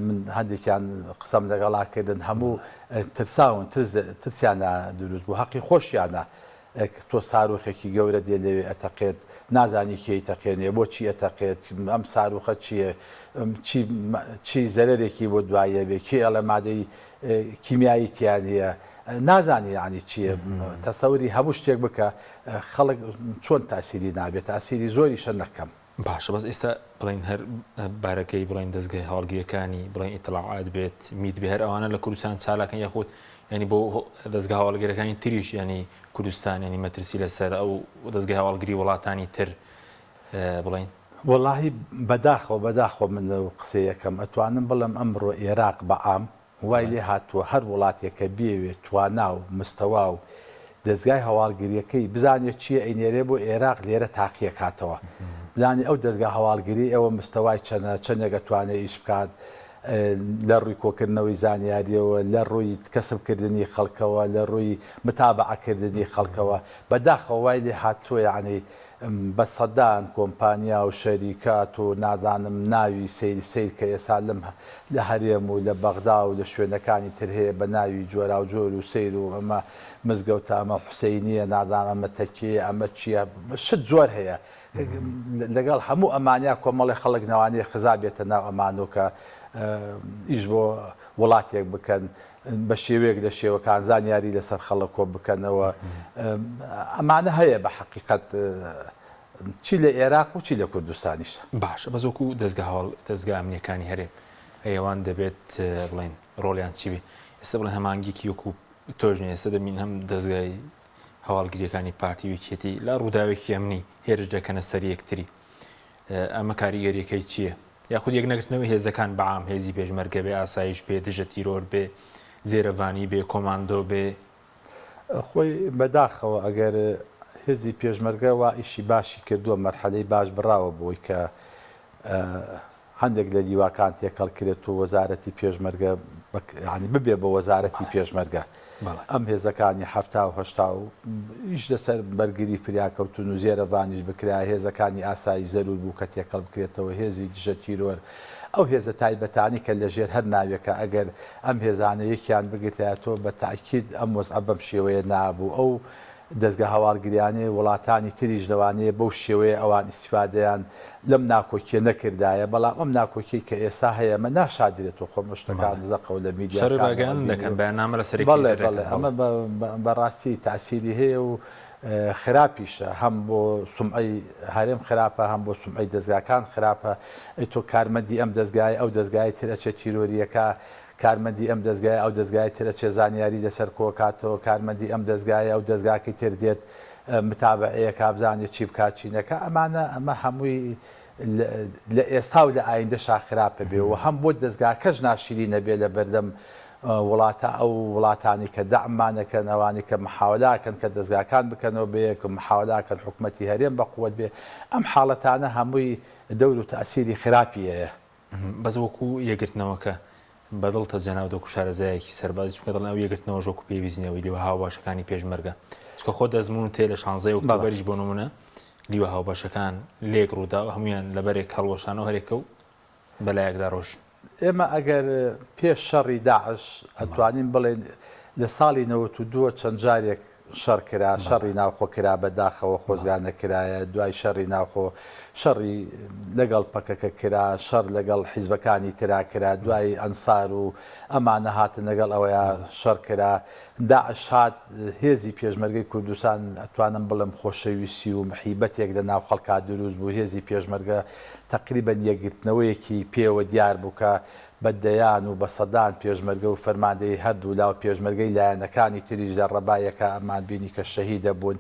من هەندێکیان قسەم لەگەڵا کردن هەموو ترساون ترس ترسیان لا دروست بوو هەقی خۆشیانە تۆ ساروخێکی گەورە دێ لەوێ ئەتەقێت نازانی کێی تەقێنێ بۆچی ئەتەقێت ئەم ساروخە چییە چی چی زەرەرێکی بۆ دواییە بێ کێ ئەڵێ مادەی کیمیایی تیا نییە نازانی یعنی چییە تەسەوری هەموو شتێک بکە خەڵک چۆن تاسیری نابێت تاسیری زۆریشە نەکەم. باشە بەس ئێستا بڵێن هەر بارەکەی بڵێن دەزگای هەواڵگریەکانی بڵێن ئیتڵاعات بێت میت بێ هەر ئەوانە لە کوردستان چالاکن یاخود ینی بۆ دەزگا هەواڵگرەکانی تریش ینی کوردستان ینی مەترسی لەسەر ئەو دەزگای هەواڵگری وڵاتانی تر بڵێن. وەڵاهی بەداخەوە بەداخەوە من ئەو قسەیەکەم ئەتوانم بڵێم ئەمڕۆ ئێراق بە عام وای لێ هاتووە هەر وڵاتێک کە بیەوێت توانا و مستەوا و دەزگای هەواڵگریەکەی بزانێت چیە ئەینێرێ بۆ ئێراق لێرە تاقیەکاتەوە بزانێ ئەو دەزگا هەواڵگریەی ئەوە مستەوای چەنە چەنێک ئەتوانێ ئیش بکات لە ڕووی کۆکردنەوەی زانیاریەوە لە ڕووی کەسب کردنی خەڵکەوە لە ڕووی متابەعە کردنی خەڵکەوە بەداخەوە وای لێ هاتووە یەعنی بە سەدان کۆمپانیا و شەریکات و نازانم ناوی سەیر سەیر کە ئێستا لەم لە هەرێم و لە بەغدا و لە شوێنەکانی تر هەیە بە ناوی جۆراوجۆر و سەیر و ئەمە مزگەوتە ئەمە حوسەینیە نازانم ئەمە تەکیەیە ئەمە چیە شت زۆر هەیە. لەگەڵ هەموو ئەمانە کۆمەڵی خەڵک نەوانەیە خزا بێتە ناو ئەمانۆ کە ئیش بۆ وڵاتێک بکەن بە شێوەیەک لە شێوەکان زانیاری لەسەر خەڵک کۆ بکەنەوە ئەمانە هەیە بە حەقیقەت چی لە ئێراق و چی لە کوردستانیش. باشە بەس وەکو دەزگا هەواڵ دەزگا ئەمنیەکانی هەرێم ئەوان دەبێت بڵێن ڕۆڵیان چی بێ ئێستا بڵێن هەمانگێکی وەکو تۆش نیە ئێستا دەبین هەم دەزگای هەواڵگریەکانی پارتی و یەکێتی لە ڕووداوێکی ئەمنی هێرش دەکەنە سەر یەکتری ئەمە کاریگەریەکەی چییە؟ یاخود یەکنەگرتنەوەی هێزەکان بە عام هێزی پێشمەرگە بێ ئاسایش بێ دژە تیرۆر بێ زێرەڤانی بێ کۆماندۆ بێ. خۆی بەداخەوە ئەگەر هێزی پێشمەرگە وا ئیشی باشی کردووە مەرحەلەی باش بڕاوە بۆی کە هەندێک لە لیواکان تێکەڵ کرێت و وەزارەتی پێشمەرگە یانی ببێ بە وەزارەتی پێشمەرگە ئەم هێزەکانی حەفتا و هەشتا و ئیش لەسەر بەرگری فریاکەوتن و زێرەڤانیش بکرا هێزەکانی ئاسایی زەرور بوو کە تێکەڵ بکرێتەوە هێزی دژە تیرۆر ئەو هێزە تایبەتانی کە لەژێر هەر ناوێکە ئەگەر ئەم هێزانە یەکیان بگرتایەتەوە بە تەئکید ئەم وەزعە بەم شێوەیە نابوو ئەو دەزگا هەواڵگریانەی وڵاتانی تریش لەوانەیە بەو شێوەیە ئەوان ئیستیفادەیان لەم ناکۆکیە نەکردایە، بەڵام ئەم ناکۆکیەی کە ئێستا هەیە ئەمە ناشاردرێتەوە خۆ ئەمە شتەکان زەقە و لە شەڕی میدیاکانەوە ڕاگەیاندن ئەبینی دەکەن، و بەیاننامە لەسەر یەکتری بەڵێ بەڵێ دەردەکەن، ئەمە بەڵێ. بە بەڕاستی تاسیری هەیە و خراپیشە هەم بۆ سومعەی هەرێم خراپە هەم بۆ سومعەی دەزگاکان خراپە، ئەی تۆ کارمەندی ئەم دەزگایە ئەو دەزگای تر ئەچێ تیرۆریەکا کارمەندی ئەم دەزگایە ئەو دەزگای تر ئەچێ زانیاری لەسەر کۆکاتەوە، کارمەندی ئەم دەزگایە ئەو دەزگاکەی تر دێت متابەعەیەکا بزانێ چی بکا چی نەکا، ئەمانە ئەمە هەمووی لە ئێستا و لە ئایندەشا خراپە بێ و هەم بۆ دەزگاکەش ناشرینە بێ لە بەردەم وڵاتە ئەو وڵاتانی کە دەعممان ئەکەن ئەوانی کە محاوەلە ئەکەن کە دەزگاکان بکەنەوە بەیەک و محاوەلە ئەکەن حکومەتی هەرێم بە قوەت بێ ئەم حاڵەتانە هەمووی دەور و تەئسیری خراپی هەیە. بەس وەکو یەکگرتنەوەکە بەدڵتە جەنابت وەکو شارەزایەکی سەربازی چونکە دەڵێن ئەو یەکگرتنەوەش وەکو پێویست نییە ئەوەی لیوا هاوبەشەکانی پێشمەرگە چونکە خۆت ئەزموونت هەیە لە شانزەی ئۆکتۆبەریش بۆ نمونە لیوا هاوبەشەکان لێک ڕوودا و هەمویان لەبەرێک هەڵوەشانەوە هەرێکە و بەلایەکدا ڕۆشت. ئێمە ئەگەر پێش شەڕی داعش ئەتوانین بڵێین لە ساڵی 92 چەند جارێک شەڕ کرا، شەڕی ناوخۆ کرا بە داخەوە خۆزگا نەکرایە، دوای شەڕی ناوخۆ شەڕی لەگەڵ پەکەکە کرا، شەڕ لەگەڵ حیزبەکانی ترا کرا، دوای ئەنسار و ئەمانە هاتن لەگەڵ ئەوەیا شەڕ کرا، داعش هات هێزی پێشمەرگەی کوردستان ئەتوانم بڵێم خۆشەویستی و محیبەتێک لە ناو خەڵکا دروست بوو، هێزی پێشمەرگە تەقریبەن یەکگرتنەوەیەکی پێوە دیار بوو کە بە دەیان و بە سەدان پێشمەرگە و فەرماندەی هەردوولا و پێشمەرگەی لایەنەکانی تریش لە ڕەبایەکا ئەمان بینی کە شەهید ئەبوون.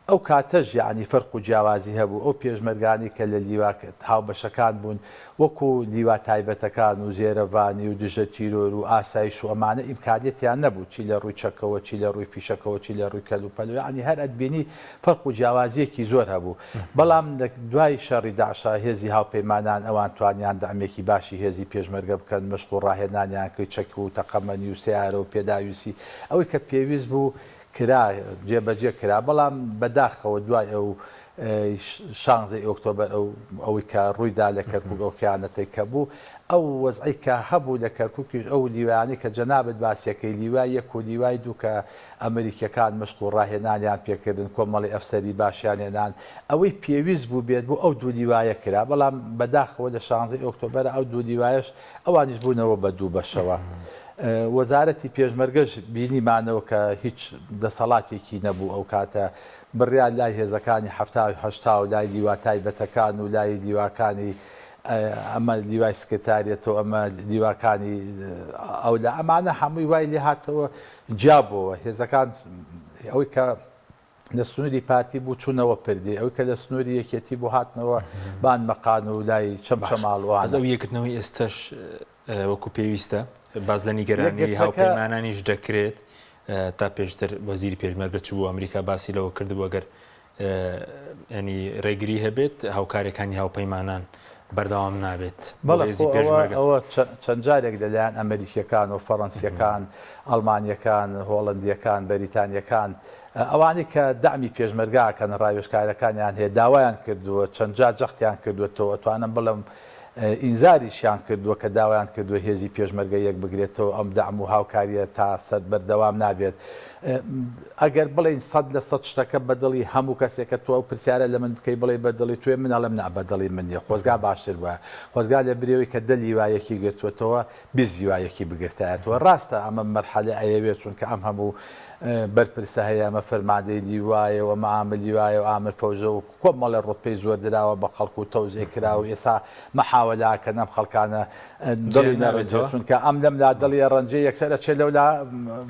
ئەو کاتەش یەعنی فەرق و جیاوازی هەبوو. ئەو پێشمەرگانەی کە لە لیوا هاوبەشەکان بوون وەکوو لیوا تایبەتەکان و زێرەڤانی و دژە تیرۆر و ئاسایش و ئەمانە ئیمکانیەتیان نەبوو چی لە ڕووی چەکەوە چی لە ڕووی فیشەکەوە چی لە ڕووی کەلوپەلەوە یەعنی هەر ئەتبینی فەرق و جیاوازیەکی زۆر هەبوو بەڵام لە دوای شەڕی داعشا هێزی هاوپەیمانان ئەوان توانیان دەعمێکی باشی هێزی پێشمەرگە بکەن مەشق و ڕاهێنانیان کرد چەک و تەقەمەنی و سەیارە و پێداویستی ئەوەی کە پێویست بوو کرا جێبەجێ کرا بەڵام بەداخەوە دوای ئەو شانزەی ئۆکتۆبەر ئەو ئەوەی کە ڕوویدا لە کەرکوک ئەو خیانەتەی کە بوو ئەو وەزعەی کە هەبوو لە کەرکوکیش ئەو لیوایانەی کە جەنابت باسیەکەی لیوای یەک و لیوای دوو کە ئەمریکیەکان مەشق و ڕاهێنانیان پێکردن، کۆمەڵی ئەفسەری باشیان هێنان، ئەوەی پێویست بوو بێت بۆ ئەو دوو لیوایە کرا، بەڵام بەداخەوە لە شانزەی ئۆکتۆبەرا ئەو دوو لیوایەش ئەوانیش بوونەوە بە دوو بەشەوە. وەزارەتی پێشمەرگەش بینیمانەوە کە هیچ دەسەڵاتێکی نەبوو ئەو کاتە، بڕیار لای هێزەکانی حەفتا و هەشتا و لای لیوا تایبەتەکان و لای لیواکانی ئەمە لیوای سکرتاریەتە و ئەمە لیواکانی ئەولا ئەمانە هەمووی وای لێهاتەوە جیابۆوە هێزەکان ئەوەی کە لە سنووری پارتی بوو چوونەوە پردێ ئەوەی کە لە سنووری یەکێتی بوو هاتنەوە بان مەقان و لای چەمچەماڵ و بەس ئەو یەکگرتنەوەی ئێستەش وەکو پێویستە باس لە نیگەرانی هاوپەیمانانیش دەکرێت تا پێشتر وەزیری پێشمەرگە چوو ئەمریکا باسی لەوە کردبوو ئەگەر ینی ڕێگری هەبێت هاوکاریەکانی هاوپەیمانان بەردەوام نابێت بەڵێ خۆ ئەوە ئەوە چەند جارێک لەلایەن ئەمریکیەکان و فەڕەنسیەکان ئەڵمانیەکان هۆڵندیەکان بەریتانیەکان ئەوانەی کە دەعمی پێشمەرگە ئەکەن ڕاوێژکارەکانیان هەیە داوایان کردووە چەند جار جەختیان کردووەتەوە ئەتوانم بڵێم ئینزاریشیان کردووە کە داوایان کردووە هێزی پێشمەرگە یەک بگرێتەوە ئەم دەعم و هاوکاریە تا سەر بەردەوام نابێت. ئەگەر بڵێین 100% شتەکە بە دڵی هەموو کەسێکە تۆ ئەو پرسیارە لە من بکەی بڵێی بە دڵی تۆیە من ئەڵێم نا بە دڵی من نیە خۆزگا باشتر بوایە خۆزگا لە بری ئەوەی کە دە لیوا یەکی گرتووەتەوە 20 لیوا یەکی بگرتایەتەوە ڕاستە ئەمە مەرحەلە ئەیەوێت چونکە ئەم هەموو بەرپرسە هەیە ئەمە فەرماندەی لیوایە و ئەمە ئامر لیوایە و ئامر فەوجە و کۆمەڵێ ڕوتبەی زۆر دراوە بە خەڵک و تەوزیع کراوە و ئێستا مەحاوەلە ئەکەن ئەم خەڵکانە دڵی جێیان نەڕەنجێ نابێتەوە؟ چونکە ئەم لەم لا دڵی ئەڕەنجێ یەکسەر ئەچێ لەو لا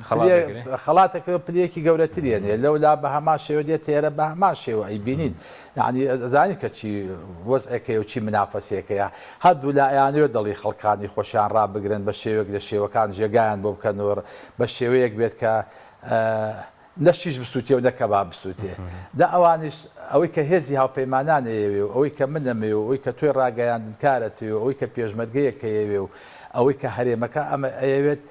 خەڵات پلێ دەگرێ؟ خەڵات ئەکرێ و پلەیەکی گەورەتری ئەنێ لەو لا بە هەمان شێوە دێتە ئێرە بە هەمان شێوە ئەیبینین یانی ئەزانین کە چی وەزعێکەیە و چی منافەسێکەیە هەردوو لا ئەیانەوێ دڵی خەڵکانی خۆشیان ڕابگرن بە شێوەیەک لە شێوەکان جێگایان بۆ بکەن و بە شێوەیەک بێت کە نە شیش بسوتێ و نە کەباب بسوتێ. دە ئەوانیش ئەوەی کە هێزی هاوپەیمانان ئەیەوێ و ئەوەی کە من ئەمەوێ و ئەوەی کە تۆی ڕاگەیاندنکار ئەتەوێ و ئەوەی کە پێشمەرگەیەک ئەیەوێ و ئەوەی کە هەرێمەکە ئەمە ئەیەوێت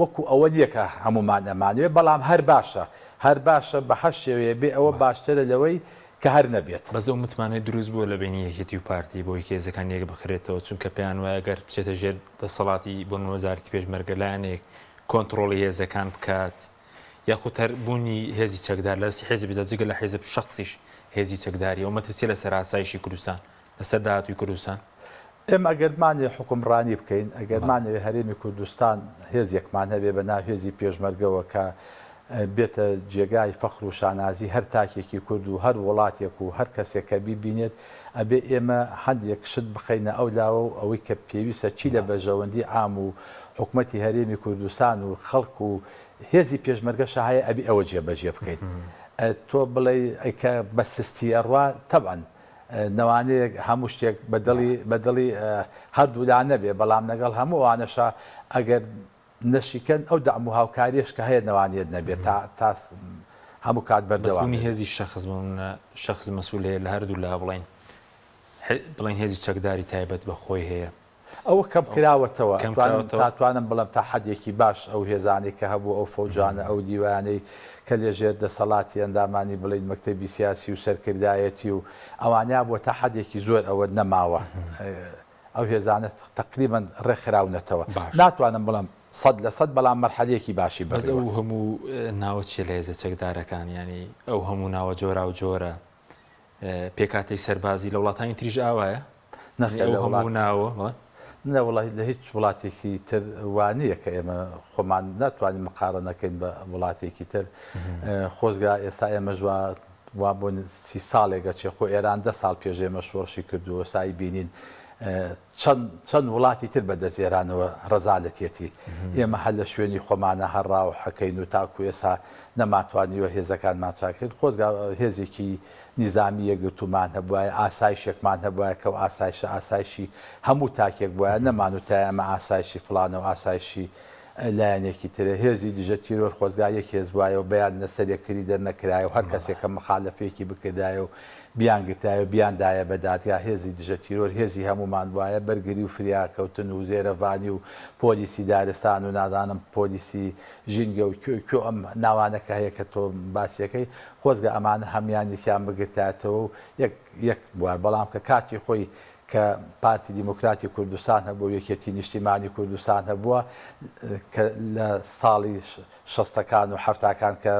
وەکو ئەوە نییە کە هەموومان ئەمانەوێ بەڵام هەر باشە هەر باشە بە هەر شێوەیە بێ ئەوە باشترە لەوەی کە هەر نەبێت. بەس ئەو متمانەی دروست بووە لە بەینی یەکێتی و پارتی بۆی کە هێزەکان یەک بخرێتەوە چونکە پێیان وایە گەر بچێتە ژێر دەسەڵاتی بۆ نموونە وەزارەتی پێشمەرگە لایەنێک کۆنتڕۆڵی هێزەکان بکات یاخود هەر بوونی هێزی چەکدار لە دەستی حیزب جا جگە لە حیزب شەخسیش هێزی چەکداری ئەو مەترسیە لەسەر ئاسایشی کوردستان لەسەر داهاتووی کوردستان. ئێمە ئەگەر بمانەوێ حوکمڕانی بکەین، ئەگەر بمانەوێ هەرێمی کوردستان هێزێکمان هەبێ بە ناو هێزی پێشمەرگەوە کە بێتە جێگای فەخر و شانازی هەر تاکێکی کورد و هەر وڵاتێک و هەر کەسێک کە بیبینێت، ئەبێ ئێمە هەندێک شت بخەینە ئەو لاوە و ئەوەی کە پێویستە چی لە بەرژەوەندی عام و حکومەتی هەرێمی کوردستان و خەڵک و هێزی پێشمەرگەشا هەیە ئەبێ ئەوە جێبەجێ بکەین. تۆ بڵێی کە بە سستی ئەڕوا تەبعەن نەوانەیە هەموو شتێک بە دڵی بە دڵی هەردوولا نەبێ بەڵام لەگەڵ هەموو ئەوانەشا ئەگەر نەشیکەن ئەو دەعم و هاوکاریەش کە هەیە نەوانیەت نەبێت تا تا هەموو کات بەس بەردەوام بوونی دەبێت. هێزی شەخس بۆ نمونە شەخس مەسئول هەیە لە هەردوو لا بڵێین بڵێین هێزی چەکداری تایبەت بە خۆی هەیە. ئەوە کەم کراوەتەوە کەم ئەتوانم کراوەتەوە؟ تا توانم بڵێم تا حەدێکی باش ئەو هێزانەی کە هەبوو ئەو فەوجانە ئەو لیوایانەی کە لە ژێر دەسەڵاتی ئەندامانی بڵێین مەکتەبی سیاسی و سەرکردایەتی و ئەوانەیا بووە تا حەدێکی زۆر ئەوە نەماوە ئەو هێزانە تەقریبەن ڕێکخراونەتەوە باش. ناتوانم بڵێم 100% بەڵام مەرحەلەیەکی باشی بەس بڕیوە. ئەو هەموو ناوە چیە لە هێزە چەکدارەکان یانی ئەو هەموو ناوە جۆراوجۆرە پێکهاتەی سەربازی لە وڵاتانی تریش ئاوایە؟ نەخێر ئەو لە هەموو وڵات ناوە بەڵێ. نە وەڵاهی لە هیچ وڵاتێکی تر وا نییە کە ئێمە خۆمان ناتوانین مقارەنە کەین بە وڵاتێکی تر خۆزگا ئێستا ئێمەش وا وا بۆ 30 ساڵێک ئەچێ خۆ ئێران دە ساڵ پێش ئێمە شۆڕشی کردووە سای بینین چەند چەند وڵاتی تر بە دەست ئێرانەوە ڕەزالەتیەتی ئێمە هەر لە شوێنی خۆمانە هەر ڕاو حەکەین و تاکو ئێستا نەماتوانیوە هێزەکانمان چاکەین خۆزگا هێزێکی نیزامی یەکگرتوومان هەبوایە، ئاسایشێکمان هەبوایە کە ئەو ئاسایشە ئاسایشی هەموو تاکێک بوایە، نەمانوتایە ئەمە ئاسایشی فڵانە و ئاسایشی لایەنێکی ترە. هێزی دژە تیرۆر خۆزگا یەک هێز بوایە و بەیان لەسەر یەکتری دەرنەکرایە و هەر کەسێک کە مخالەفەیەکی بکردایە و بیانگرتایە و بیاندایە بە دادگا، هێزی دژە تیرۆر هێزی هەموومان بوایە، بەرگری و فریاکەوتن و زێرەڤانی و پۆلیسی دارستان و نازانم پۆلیسی ژینگە و کوێ کوێ ئەم ناوانە کە هەیە کە تۆ باسی ئەکەی خۆزگە ئەمانە هەموان یەکیان بگرتایەتەوە و یەک یەک بوایە بەڵام کە کاتی خۆی کە پارتی دیموکراتی کوردستان هەبوو و یەکێتی نیشتیمانی کوردستان هەبووە کە لە ساڵی شەستەکان و حەفتاکان کە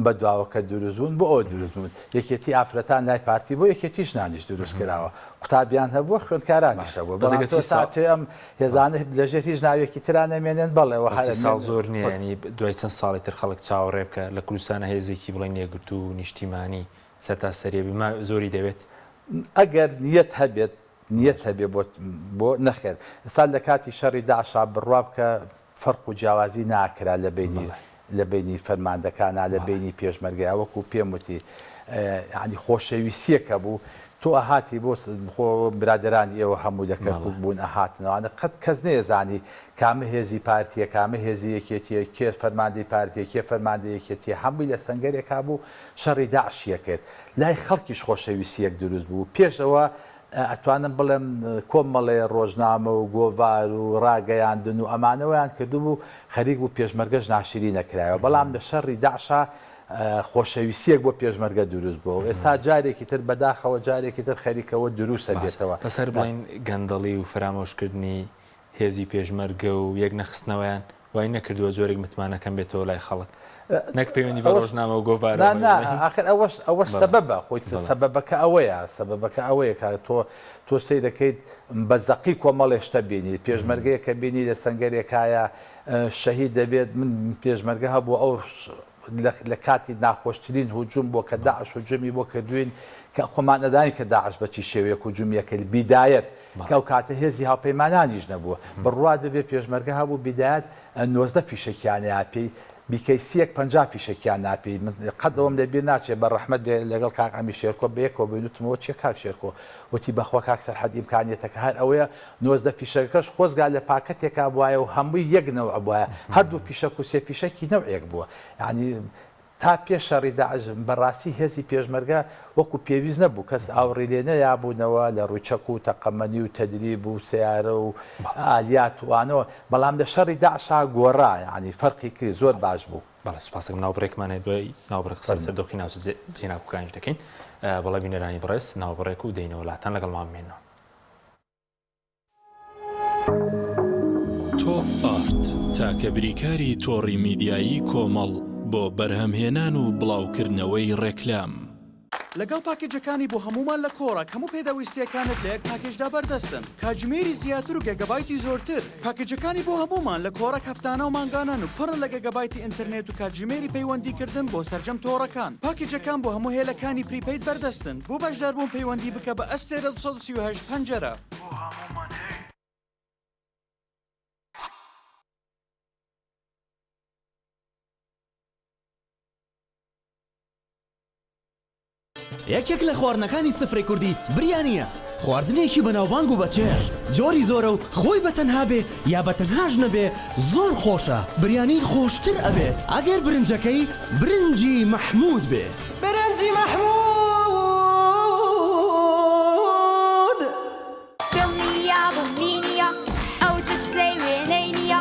بەدواوە کە دروست بوون بۆ ئەوە دروست بوون یەکێتی ئافرەتان لای پارتی بۆ یەکێتی ژنانیش دروست کراوە قوتابیان هەبووە خوێندکارانیش هەبووە بەس بەڵام ئەگەر تۆ سی ساڵ ساتێ ئەم هێزانە لەژێر هیچ ناوێکی ترا نەمێنن بەڵێ وە بەس هەر سی ساڵ ئەمێنن زۆر نییە بەس یانی دوای چەند ساڵی تر خەڵک چاوەڕێ بکە لە کوردستانە هێزێکی بڵێن یەکگرتوو و نیشتیمانی سەرتاسەریە بێ ما زۆری دەوێت؟ ئەگەر نیەت هەبێت نیەت هەبێ بۆ بۆ نەخێر ئێستا لە کاتی شەڕی داعشا بڕوا بکە فەرق و جیاوازی ناکرا لە بەینی بەڵێ. لە بەینی فەرماندەکانا لە بەڵێ. بەینی پێشمەرگەیا وەکوو پێم وتی یانی خۆشەویستیەک هەبوو تۆ ئەهاتی بۆ خۆ برادەرانی ئێوە هەموو لە بەڵێ. کەرکوک بوون ئەهاتنەوانە قەت کەس نەیەزانی کامە هێزی پارتیە کامە هێزی یەکێتیە کێ فەرماندەی پارتیە کێ فەرماندەی یەکێتیە هەمووی لە سەنگەرێکا بوو شەڕی داعشی ئەکرد لای خەڵکیش خۆشەویستیەک دروست بوو پێش ئەوە ئەتوانم بڵێم کۆمەڵێ ڕۆژنامە و گۆڤار و ڕاگەیاندن و ئەمانە وایان کردبوو خەریک بوو پێشمەرگەش ناشرین ئەکرایەوە بەڵام لە شەڕی داعشا خۆشەویستیەک بۆ پێشمەرگە دروست بووە و ئێستا جارێکی تر بەداخەوە جارێکی تر خەریکەوە دروست باس ئەبێتەوە. بەس هەر بڵێین گەندەڵی و فەرامۆشکردنی هێزی پێشمەرگە و یەک نەخستنەوەیان وای نەکردووە جۆرێک متمانە کەم بێتەوە لای خەڵک؟ نەک پەیوەندی بە ڕۆژنامە و گۆڤارەوە نا نا ئاخر ئەوەش ئەوەش سەبەبە خۆی سەبەبەکە ئەوەیە سەبەبەکە ئەوەیە کە تۆ تۆ سەیرەکەیت بە زەقی کۆمەڵێ شتە بینی پێشمەرگەیە کە بینی لە سەنگەرێکایە شەهید دەبێت من پێشمەرگە هەبوو ئەو لە کاتی ناخۆشترین هجوم بۆ کە داعش هجومی بۆ کردوین کە خۆمان ئەدانی کە داعش بە چی شێوەیەک هجومیە کرد بیدایەت کە ئەو کاتە هێزی هاوپەیمانانیش نەبووە بڕوات ببێ پێشمەرگە هەبوو بیدایەت 19 فیشەکیانەیە پێی بیکەیسیەک 50 فیشەکیان ناپێی من قەت ئەوەم لە بیر ناچێ بە ڕەحمەت بێ لەگەڵ کاک عەمی شێرکۆ بەیەکەوە بووین وتم ئەوە چیە کاک شێرکۆ وتی بەخوا کاک سەرحەد ئیمکانیەتەکە هەر ئەوەیە 19 فیشەکەکەش خۆزگا لە پاکەتێکا بوایە و هەمووی یەک نەوع بوایە هەردوو فیشەک و سێ فیشەکی نەوعێک بووە یانی تا پێش شەڕی داعش بەڕاستی هێزی پێشمەرگە وەکو پێویست نەبوو کەس ئاوڕی لێ نەیابوونەوە لە ڕووی چەک و تەقەمەنی و تەدریب و سەیارە و ئالیات و ئانەوە بەڵام لە شەڕی داعشا گۆڕا یانی فەرقی کرد زۆر باش بوو. بەڵێ سوپاستەکەم ناوبڕێکمان هەیە دوای ناوبڕێک قسە لەسەر دۆخی ناوچە جێناکۆکانیش دەکەین بەڵێ بینەرانی بەڕێز ناوبڕێک و دێینەوە لاتان لەگەڵمان بمێنەوە. تۆپ ئارت، تاکە بریکاری تۆڕی میدیایی کۆمەڵ بۆ بەرهەمهێنان و بڵاوکردنەوەی ڕێکلام. لەگەڵ پاکێجەکانی بۆ هەموومان لە کۆڕەک هەموو پێداویستییەکانت لە یەک پاکێجدا بەردەستن، کاتژمێری زیاتر و گێگابایتی زۆرتر. پاکێجەکانی بۆ هەموومان لە کۆڕەک هەفتانە و مانگانەن و پڕن لە گێگابایتی ئینتەرنێت و کاتژمێری پەیوەندیکردن بۆ سەرجەم تۆڕەکان. پاکێجەکان بۆ هەموو هێلەکانی prepaid بەردەستن. بۆ بەشداربوون پەیوەندی بکە بە ئەستێرە 238 پەنجەرە. بۆ هەموومان هەیە. یەکێک لە خواردنەکانی سفرەی کوردی بریانییە، خواردنێکی بەناوبانگ و بەچێژ، جۆری زۆرە و خۆی بە تەنها بێ یا بە تەنهاش نەبێ زۆر خۆشە، بریانی خۆشتر ئەبێت ئەگەر برنجەکەی برنجی مەحموود بێ. برنجی مەحموود. دڵنیابم نینیە ئەو چپسەی وێنەی نییە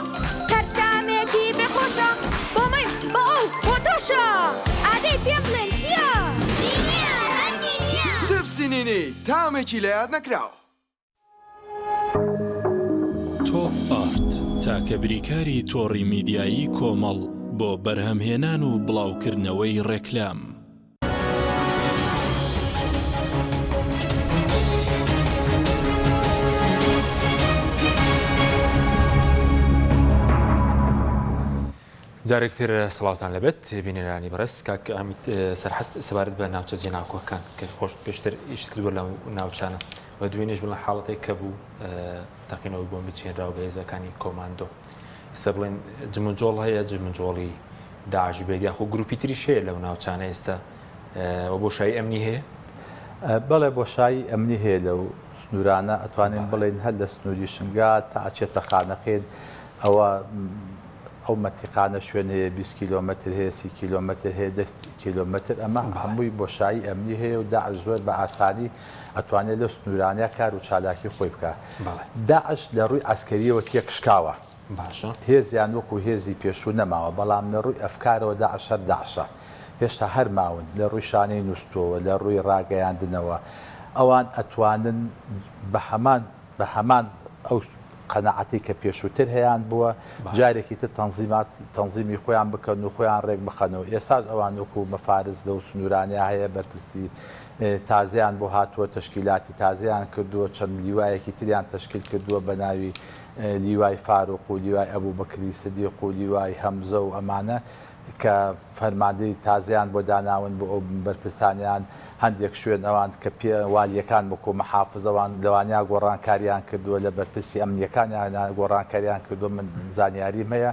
هەر تامێکی بێ خۆشە بۆ من بۆ ئەو بۆ تۆشە ئادەی پێم بڵێن چییە؟ نینیە هەر نینیە. چپسی نینی تامێکی لەیاد نەکراو. تۆپ ئارت، تاکە بریکاری تۆڕی میدیایی کۆمەڵ بۆ بەرهەمهێنان و بڵاوکردنەوەی ڕێکلام. جارێکتر سڵاوتان لەبێت بینەرانی بەڕێز کاک ئامیت سەرحەت سەبارەت بە ناوچە جێناکۆکان کە خۆش پێشتر ئیشت کردووە لە ناوچانە و دوێنێش بڵێن حاڵەتێک کە بوو تەقینەوەی بۆمبی چێنراو بە هێزەکانی کۆماندۆ ئێستا بڵێن جموجۆڵ هەیە جموجۆڵی داعش بێت یاخۆ گروپی تریش هەیە لەو ناوچانە ئێستا و بۆشایی ئەمنی هەیە؟ بەڵێ بۆشایی ئەمنی هەیە لەو سنوورانە ئەتوانین بڵێین هەر لە سنووری شنگال تا ئەچێتە خانەقین ئەوە ئەو مەنتیقانە شوێن هەیە 20 کیلۆمەتر هەیە 30 کیلۆمەتر هەیە 10 کیلۆمەتر ئەمە هەمووی بۆشایی ئەمنی هەیە و داعش زۆر بە ئاسانی ئەتوانێت لەو سنوورانە کار و چالاکی خۆی بکا داعش لە ڕووی عەسکەریەوە تێکشکاوە باشە. هێزیان وەکو هێزی پێشوو نەماوە، بەڵام لە ڕووی ئەفکارەوە داعش هەر داعشە. هێشتا هەر ماون. لە ڕووی شانەی نووستووەوە، لە ڕووی ڕاگەیاندنەوە، ئەوان ئەتوانن بە هەمان بە هەمان ئەو قەناعەتەی کە پێشووتر هەیان بووە، جارێکی تر تەنزیمات تەنزیمی خۆیان بکەن و خۆیان ڕێک بخەنەوە. ئێستاش ئەوان وەکو مەفارز لەو سنوورانەیا هەیە، بەرپرسی تازەیان بۆ هاتووە، تەشکیلاتی تازەیان کردووە، چەند لیوایەکی تریان تەشکیل کردووە بە ناوی لیوای فاروق و لیوای ئەبوبەکری سدیق و لیوای هەمزە و ئەمانە کە فەرماندەی تازەیان بۆ داناون بۆ ئەو بەرپرسانیان هەندێک شوێن ئەوان کە پێ والیەکان وەکو محافز ئەوان لەوانیا گۆڕانکاریان کردووە لە بەرپرسی ئەمنیەکانیان گۆڕانکاریان کردووە من زانیاریم هەیە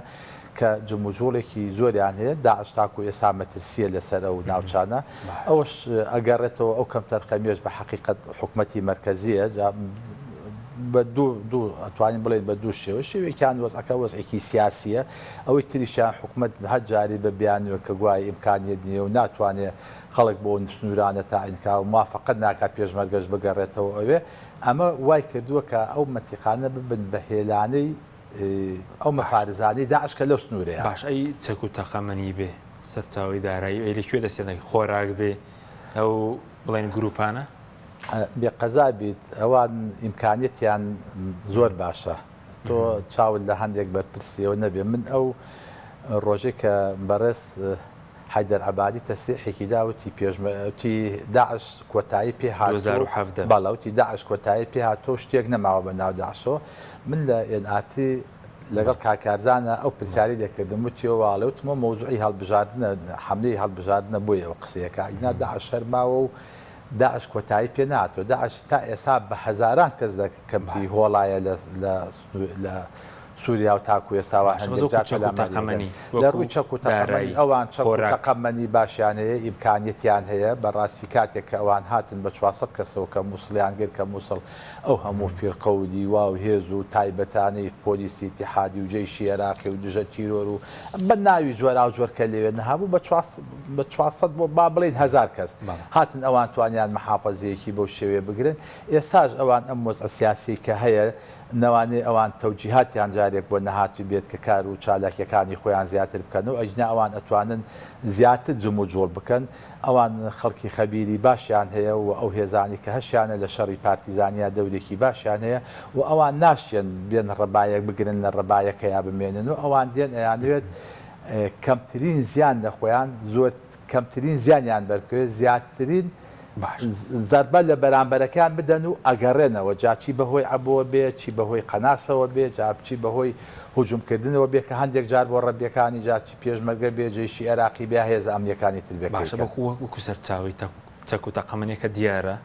کە جموجوڵێکی زۆریان هەیە داعش تاکو ئێستا مەترسیە لەسەر ئەو ناوچانە ئەوەش ئەگەڕێتەوە ئەو کەمتەرخەمیەش بە حەقیقەت حکومەتی مەرکەزیە جا بە دوو دوو ئەتوانین بڵێین بە دوو شێوە شێوەیەکیان وەزعەکە وەزعێکی سیاسیە ئەوەی تریشیان حکومەت هەر جارێ بە بیانوێک کە گوایە ئیمکانیەت نییە و ناتوانێ خەڵک بۆ سنوورانە تاعین کا و موافەقەت ناکا پێشمەرگەش بگەڕێتەوە ئەوێ ئەمە وای کردووە کە ئەو مەنتیقانە ببن بە هێلانەی ئەو مەفارزانەی داعش کە لەو سنوورەیە. باش ئەی چەک و تەقەمەنی بێ سەرچاوەی دارایی ئەی لە کوێ دەستێنێ خۆراک بێ ئەو بڵێن گروپانە؟ بێ قەزا بیت ئەوان ئیمکانیەتیان زۆر باشە تۆ چاوت لە هەندێک بەرپرسیەوە نەبێ من ئەو. ڕۆژێک کە بەڕێز حەیدەر عەبادی تەسریحێکی دا وتی پێشمە وتی داعش کۆتایی پێ هاتووە 2017. بەڵێ وتی داعش کۆتایی پێ هاتووە و شتێک نەماوە بە ناو داعشەوە من لە ئێن ئار تی لەگەڵ کاک کارزانە ئەو پرسیارەی لێکردم وتی واڵێ وتم ئەو مەوزوعی هەڵبژاردنە حەملەی هەڵبژاردنە بۆیە ئەو قسەیەکە ئینا داعش هەر ماوە و داعش کۆتایی پێ نەهاتووە داعش تا ئێستا بە هەزاران کەس لە کەمپی هۆڵایە لە لە لە سوریا و تاکو ئێستا وا باشە هەندێک بەس وەکو جار چەک و پەلاماری ئەدەن. تەقەمەنی لە وەکو ڕووی چەک و تەقەمەنی دارایی ئەوان چەک و خۆراک. تەقەمەنی باشیان هەیە ئیمکانیەتیان هەیە بە ڕاستی کاتێک کە ئەوان هاتن بە 400 کەسەوە کە موسڵیان گرت کە موسڵ ئەو هەموو فیرقە و لیوا و هێز و تایبەتانەی پۆلیسی ئیتیحادی و جەیشی ئێراقی و دژە تیرۆر و بە ناوی جۆراوجۆر کە لەوێ نەهابوو بە بە 400 بۆ با بڵێین هەزار کەس هاتن ئەوان توانیان محافەزەیەکی بەو شێوەیە بگرن ئێستاش ئەوان ئەم وەزعە سیاسیەی کە هەیە نەوانێ ئەوان تەوجیهاتیان جارێک بۆ نەهاتوبێت کە کار و چالاکیەکانی خۆیان زیاتر بکەن و ئەگینا ئەوان ئەتوانن زیاتر جموجوڵ بکەن ئەوان خەڵکی خەبیری باشیان هەیە و ئەو هێزانەی کە هەشیانە لە شەڕی پارتیزانیا دەورێکی باشیان هەیە و ئەوان ناشیەن بێن ڕەبایەک بگرن لە ڕەبایەکەیا بمێنن و ئەوان دێن ئەیانەوێت کەمترین زیان لە خۆیان زۆر کەمترین زیانیان بەربکەوێت زیاترین زەربە لە بەرامبەرەکەیان بدەن و ئەگەڕێنەوە جا چی بەهۆی عەبۆوە بێ چی بەهۆی قەناسەوە بێ جا چی بەهۆی هجوم کردنەوە بێ کە هەندێک جار بۆ ڕەبیەکانی جا چی پێشمەرگە بێ جەیشی ئێراقی بێ یا هێزە ئەمنیەکانی تر بێ کە باشە ئەیکەن. وەکو وەکو سەرچاوەی چەک و تەقەمەنیەکە دیارە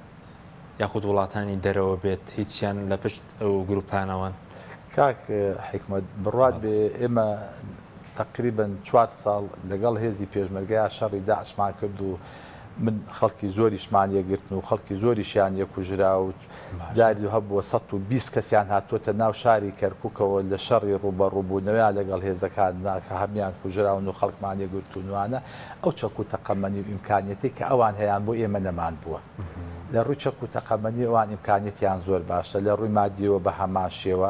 یاخود وڵاتانی دەرەوە بێت هیچیان لە پشت ئەو گروپانەوەن؟ کاک حیکمەت بڕوات بێ ئێمە تەقریبەن چوار ساڵ لەگەڵ هێزی پێشمەرگەیا شەڕی داعشمان کرد و من خەڵکی زۆریشمان یەکگرتن و خەڵکی زۆریشیان یەکوژرا و جاری هەبووە 120 کەسیان هاتووەتە ناو شاری کەرکووکەوە لە شەڕی ڕووبەڕووبوونەوەیان لەگەڵ هێزەکاندا کە هەمیان کوژراون و خەڵکمان یەکگرتوون وانە ئەو چەک و تەقەمەنی و ئیمکانیەتەی کە ئەوان هەیان بۆ ئێمە نەمان بووە لە ڕووی چەک و تەقەمەنی ئەوان ئیمکانیەتیان زۆر باشە لە ڕووی مادیەوە بە هەمان شێوە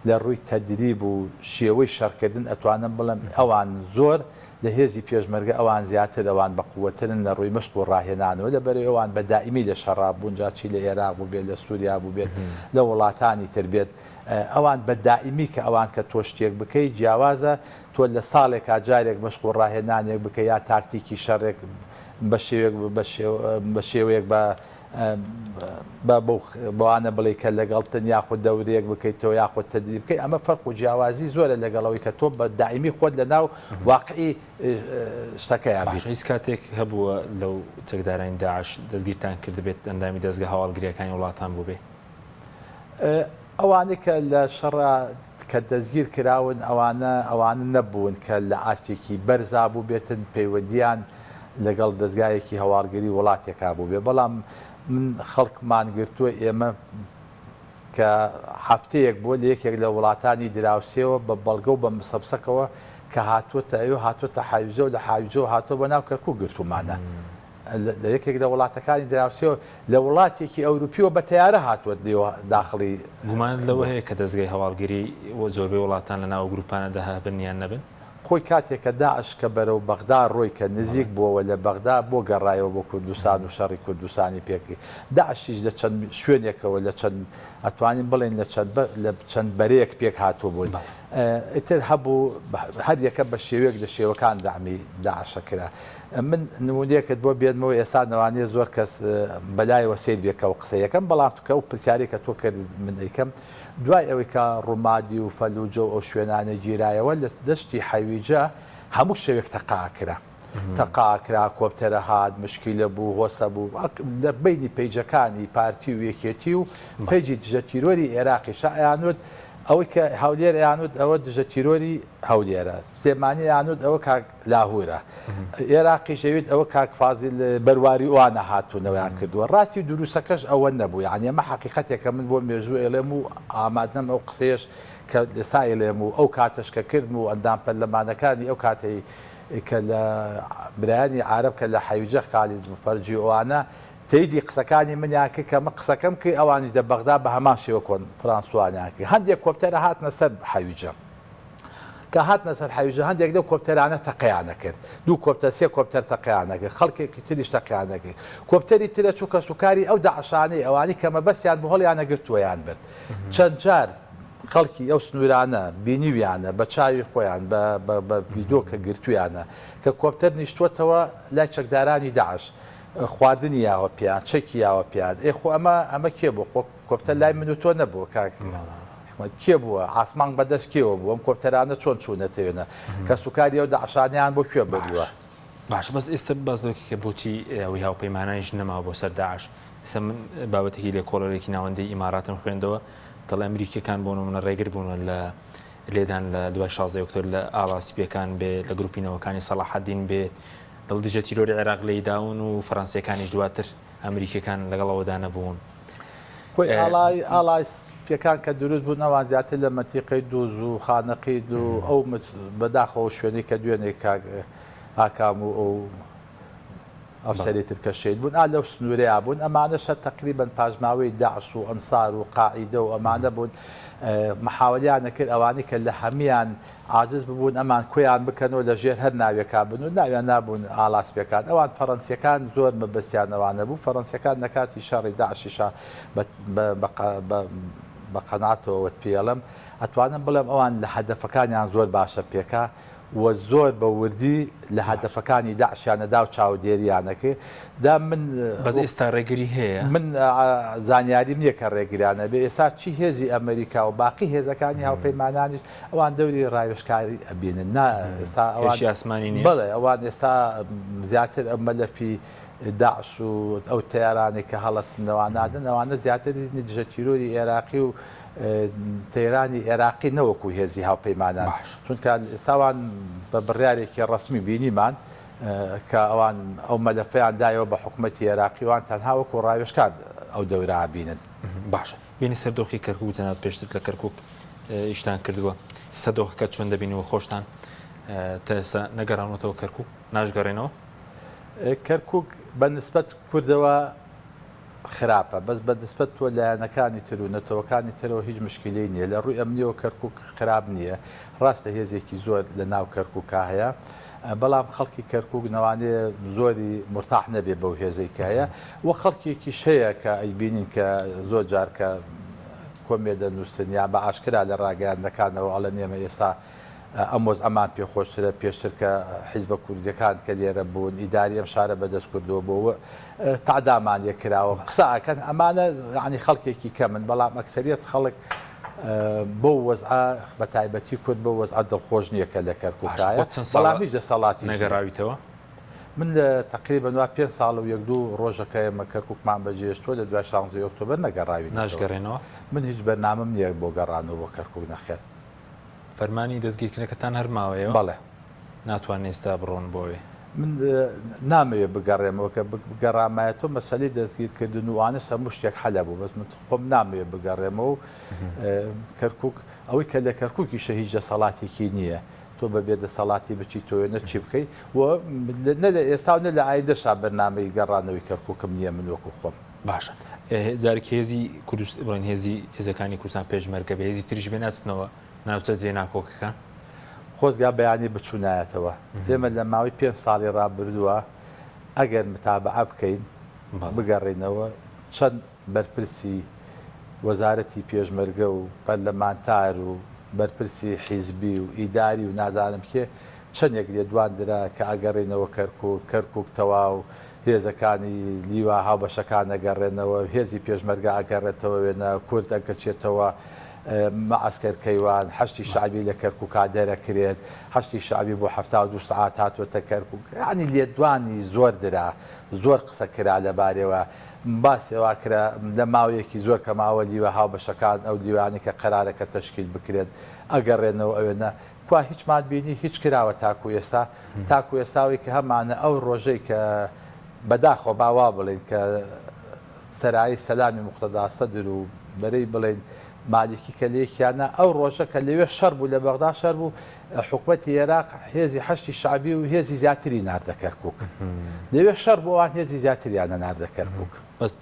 لە ڕووی تەدریب و شێوەی شەڕکردن ئەتوانم بڵێم ئەوان زۆر لە هێزی پێشمەرگە ئەوان زیاتر ئەوان بە قوەترن لە ڕووی مەشق و ڕاهێنانەوە لە بەرەی ئەوان بە دائیمی لە شەڕا بوون جا چی لە ئێراق بووبێت لە سوریا بووبێت لە وڵاتانی تر بێت ئەوان بە دائیمی کە ئەوان کە تۆ شتێک بکەی جیاوازە تۆ لە ساڵێکا جارێک مەشق و ڕاهێنانێک بکە یا تاکتیکی شەڕێک بە شێوەیەک بە شێوەیەک بە با بەوانە بڵێی کە لەگەڵتن یاخود دەورەیەک بکەیتەوە یاخود تەدریب بکەی ئەمە فەرق و جیاوازی زۆرە لەگەڵ ئەوەی کە تۆ بە دائیمی خۆت لە ناو واقعی شتەکەیا بیت. باشە هیچ کاتێک هەبووە لەو چەکدارانی داعش دەستگیرتان کردبێت ئەندامی دەزگە هەواڵگرییەکانی وڵاتان بووبێ؟ ئەوانەی کە لە شەڕا کە دەستگیر کراون ئەوانە ئەوانە نەبوون کە لە ئاستێکی بەرزا بووبێتن پەیوەندییان لەگەڵ دەزگایەکی هەواڵگری وڵاتێکا بووبێ بەڵام من خەڵکمان گرتووە ئێمە کە هەفتەیەک بووە لە یەکێک لە وڵاتانی دراوسێوە بە بەڵگە و بە مسەبسەکەوە کە هاتووەتە ئەوێ هاتووەتە حەویجە و لە حەویجەوە هاتووە بۆ ناو کەرکووک گرتوومانە لە یەکێک لە وڵاتەکانی دراوسێوە لە وڵاتێکی ئەوروپیەوە بە تەیارە هاتووە داخڵی. گومانت لەوە هەیە کە دەزگای هەواڵگری زۆربەی وڵاتان لە ناو ئەو گروپانەدا هەبن یان نەبن؟ خۆی کاتێک کە داعش کە بەرەو بەغدا ڕۆی کە نزیک بووەوە لە بەغدا بۆ گەڕایەوە بۆ کوردستان و شەڕی کوردستانی پێکرد داعشیش لە چەند شوێنێکەوە لە چەند ئەتوانین بڵێین لە چەند لە چەند بەرەیەک پێک هاتووبوون ئیتر هەبوو هەر یەکە بە شێوەیەک لە شێوەکان دەعمی داعشە کرا من نمونەیەکت بۆ بێنمەوە ئێستا نەوانەیە زۆر کەس بەلایەوە سەیر بێ کە ئەو قسەی ئەکەم بەڵام کە ئەو پرسیارەی کە تۆ کردت من ئەیکەم دوای ئەوەی کە ڕومادی و فەلوجە و ئەو شوێنانە گیرایەوە لە دەشتی حەویجە هەموو شەوێک تەقە ئەکرا تەقە ئەکرا کۆپتەرە هات مشکیلە بوو هۆسە بوو لە بەینی پەیجەکانی پارتی و یەکێتی و پەیجی دژە تیرۆری ئێراقیشا ئەیانوت ئەوەی کە هەولێر ئەیانوت ئەوە دژە تیرۆری هەولێرە سلێمانی ئەیانوت ئەوە کاک لاهورە ئێراقیش ئەویت ئەوە کاک فازیل بەرواری ئوانە هاتوونەوەیان کردووە ڕاستی و دروستەکەش ئەوە نەبوو یعنی ئەمە حەقیقەتێکە من بۆ مێژوو ئەیڵێم و ئامادەم ئەو قسەیەش کە ئێستا ئەیڵێم و ئەو کاتەش کە کردم و ئەندام پەرلەمانەکانی ئەو کاتەی کە لە برایانی عارەب کە لە حەویجە خالید فەرجی ئەوانە تەیدی قسەکانی منیان کرد کە من قسەکەم کرد ئەوانیش لە بەغدا بە هەمان شێوە کۆنفرانسوانیان کرد هەندێک کۆپتەرە هاتنە سەر حەویجە کە هاتنە سەر حەویجە هەندێک لەو کۆپتەرانە تەقەیان ئەکرد، دوو کۆپتەر سێ کۆپتەر تەقەیان ئەکرد، خەڵکێکی تریش تەقەیان ئەکرد، کۆپتەری تر ئەچوو کەسوکاری ئەو داعشانەی ئەوانەی کە مەبەستیان بوو هەڵیان ئەگرت و ئەیان برد. چەند جار. خەڵکی ئەو سنوورانە بینیویانە بە چاوی خۆیان بە بە ڤیدۆ کە گرتوویانە کە کۆپتەر نیشتووەتەوە لای چەکدارانی داعش خواردنی یاوە پێیان چەکی یاوە پێیان ئێ خۆ ئەمە ئەمە کێ بوو خۆ کۆپتەر لای من و تۆ نەبووە کاک حکمەت کێ بووە عاسمان بەدەست کێوە بوو ئەم کۆپتەرانە چۆن چوونەتەوێنە کەسوکاری ئەو داعشانەیان بۆ کوێ بردووە؟ باشە بەس ئێستا باس لەوە کە بۆچی ئەوەی هاوپەیمانانیش نەماوە بۆ سەر داعش ئێستا من بابەتێکی لێکۆڵەرێکی ناوەندی ئیماراتم خوێندەوە دەڵێ ئەمریکیەکان بۆ نمونە ڕێگر بوون لە لێدان لە دوای 16 ئۆکتۆر لە ئاڵا سپیەکان بێ لە گروپی نەوەکانی سەڵاحەدین بێت دڵ دژە تیرۆری عێراق لێی داون و فەرەنسیەکانیش دواتر ئەمریکیەکان لەگەڵ ئەوەدا نەبوون. خۆی ئاڵای ئاڵای سپیەکان کە دروست بوون ئەوان زیاتر لە مەنتیقەی دوز و خانەقین و ئەو بەداخەوە شوێنەی کە دوێنێ کاک ئاکام و ئەو ئەفسەری تر کە شەهید بوون ئا لەو سنوورەیا بوون ئەمانەش هەر تەقریبەن پاشماوەی داعش و ئەنسار و قاعیدە و ئەمانە بوون محاولیان ئەکرد ئەوانەی کە لە هەمیان عاجز ببوون ئەمان کۆیان بکەنەوە لە ژێر هەر ناوێکا بن و ناویان نابوون ئاڵا سپیەکان ئەوان فەڕەنسیەکان زۆر مەبەستیان ئەوانە بوو فەڕەنسیەکان لە کاتی شەڕی داعشیشا بە بە بە بە قەناعەتەوە وەت پێڵم ئەتوانم بڵێم ئەوان لە هەدەفەکانیان زۆر باشە پێکا و زۆر بە وردی لە هەدەفەکانی داعشیان ئەدا و چاودێریان ئەکرد دا من بەس ئێستا ڕێگری هەیە؟ من زانیاریم نییە کە ڕێگریان هەبێ ئێستا چی هێزی ئەمریکا و باقی هێزەکانی هاوپەیمانانیش ئەوان دەوری ڕاوێژکاری ئەبینن نا ئێستا ئەوان هێرشی ئاسمانی نییە؟ بەڵێ ئەوان ئێستا زیاتر ئەو مەلەفی داعش و ئەو تەیارانەی کە هەڵەسنەوە نادەن ئەوانە زیاتر دژە تیرۆری ئێراقی و تەیرانی ئێراقی نەوەکو هێزی هاوپەیمانان چونکە ئێستا ئەوان بە بڕیارێکی ڕەسمی بینیمان کە ئەوان ئەو مەلەفەیان دایەوە بە حکومەتی ئێراقی وان تەنها وەکو ڕاوێژکار ئەو دەورە بینن. باشە بینی سەر دۆخی کەرکوک جەنابت پێشتر لە کەرکوک ئیشتان کردووە ئێستا دۆخەکە چۆن دەبینی و خۆشتان تا ئێستا نەگەڕاونەتەوە کەرکوک ناشگەڕێنەوە؟ کەرکوک بە نسبەت کوردەوە خراپە بەس بە نسبەت تۆ لایەنەکانی تر و نەتەوەکانی ترەوە هیچ مشکیلەی نییە لە ڕووی ئەمنیەوە کەرکوک خراپ نییە ڕاستە هێزێکی زۆر لە ناو کەرکوکا هەیە بەڵام خەڵکی کەرکوک نەوانێ زۆری مورتاح نەبێ بەو هێزەی کە هەیە و خەڵکێکیش هەیە کە ئەیبینین کە زۆر جار کە کۆمێ دەنووسن یان بە ئاشکرا لە ڕاگەیاندنەکانەوە ئەڵێن ئێمە ئێستا ئەم وەزعەمان پێ خۆشترە، پێشتر کە حیزبە کوردیەکان کە لێرە بوون ئیداری ئەم شارە بەدەست کوردەوە بوو و تەعدامان لێ کراوە قسە ئەکەن ئەمانە یانی خەڵکێکی کەمن بەڵام ئەکسەریەت خەڵک بەو وەزعە بە تایبەتی کورد بەو وەزعە دڵخۆش نییە کە لە باشە کەرکوکایە خۆت چەند ساڵە بەڵام هیچ دەسەڵاتیش نییە. نەگەڕاویتەوە؟ من لە تەقریبەن وا پێنج ساڵ و یەک دوو ڕۆژە کە ئێمە کەرکوکمان بەجێهێشتووە لە دوای شانزەی ئۆکتۆبەر نەگەڕاوینەتەوە. ناشگەڕێنەوە؟ من هیچ بەرنامەم نییە بۆ گەڕانەوە بۆ کەرکوک نەخێر. فەرمانی دەستگیرکردنەکەتان هەر ماوەیەوە؟ بەڵێ. ناتوانن ئێستا بڕۆن بۆ ئەوێ؟ من نامەوێ بگەڕێمەوە، کە بگەڕامایەتەوە مەسەلەی دەستگیرکردن و ئەوانەش هەموو شتێک حەل ئەبوو، بەس من خۆم نامەوێ بگەڕێمەوە و کەرکوک، ئەوەی کە لە کەرکوکیشە هیچ دەسەڵاتێکی نییە، تۆ بە بێ دەسەڵاتی بچی تۆ نە چی بکەی و نە لە ئێستا و نە لە ئایندەشا بەرنامەی گەڕانەوەی کەرکوکم نییە من وەکو خۆم. باشە جارێک هێزی کوردست بڵێن هێزی هێزەکانی کوردستان پێشمەرگە بێ هێزی تریش بێ ناچنەوە ناوچە جێ ناکۆکەکان؟ خۆزگا بەیانی بچونایەتەوە. ئێمە لە ماوەی پێنج ساڵی ڕابردووە ئەگەر متابەعە بکەین بگەڕێینەوە چەند بەرپرسی وەزارەتی پێشمەرگە و پەرلەمانتار و بەرپرسی حیزبی و ئیداری و نازانم کێ چەندێک لێدوان درا کە ئەگەڕێینەوە کەرکوک، کەرکوک تەواو هێزەکانی لیوا هاوبەشەکان ئەگەڕێنەوە، هێزی پێشمەرگە ئەگەڕێتەوە وێنە، کورد ئەگەچێتەوە مەعەسکەر کەیوان، حەشدی شەعبی لە کەرکوکا دەرەکرێت، حەشدی شەعبی بۆ 72 سەعات هاتووەتە کەرکوک، یەعنی لێدوانی زۆر درا، زۆر قسە کرا لەبارەیەوە، باسی ئەوە کرا لە ماوەیەکی زۆر کەماوە لیوا هاوبەشەکان ئەو لیوانەی کە قەرارە کە تەشکیل بکرێت ئەگەڕێنەوە ئەوێنە، کوا هیچمان بینی هیچ کراوە تاکو ئێستا تاکو ئێستا ئەوەی کە هەمانە ئەو ڕۆژەی کە بەداخەوە با وا بڵێین کە سەرای سەلامی موقتەدا سەدر و بەرەی بڵێین مالیکی کە لەیەکیانە ئەو ڕۆژە کە لەوێ شەڕ بوو لە بەغدا شەر بوو حکومەتی ئێراق هێزی حەشدی شەعبی و هێزی زیاتری ناردە کەرکوک لەوێ شەڕ بوو ئەوان هێزی زیاتریانە ناردە کەرکوک. بەس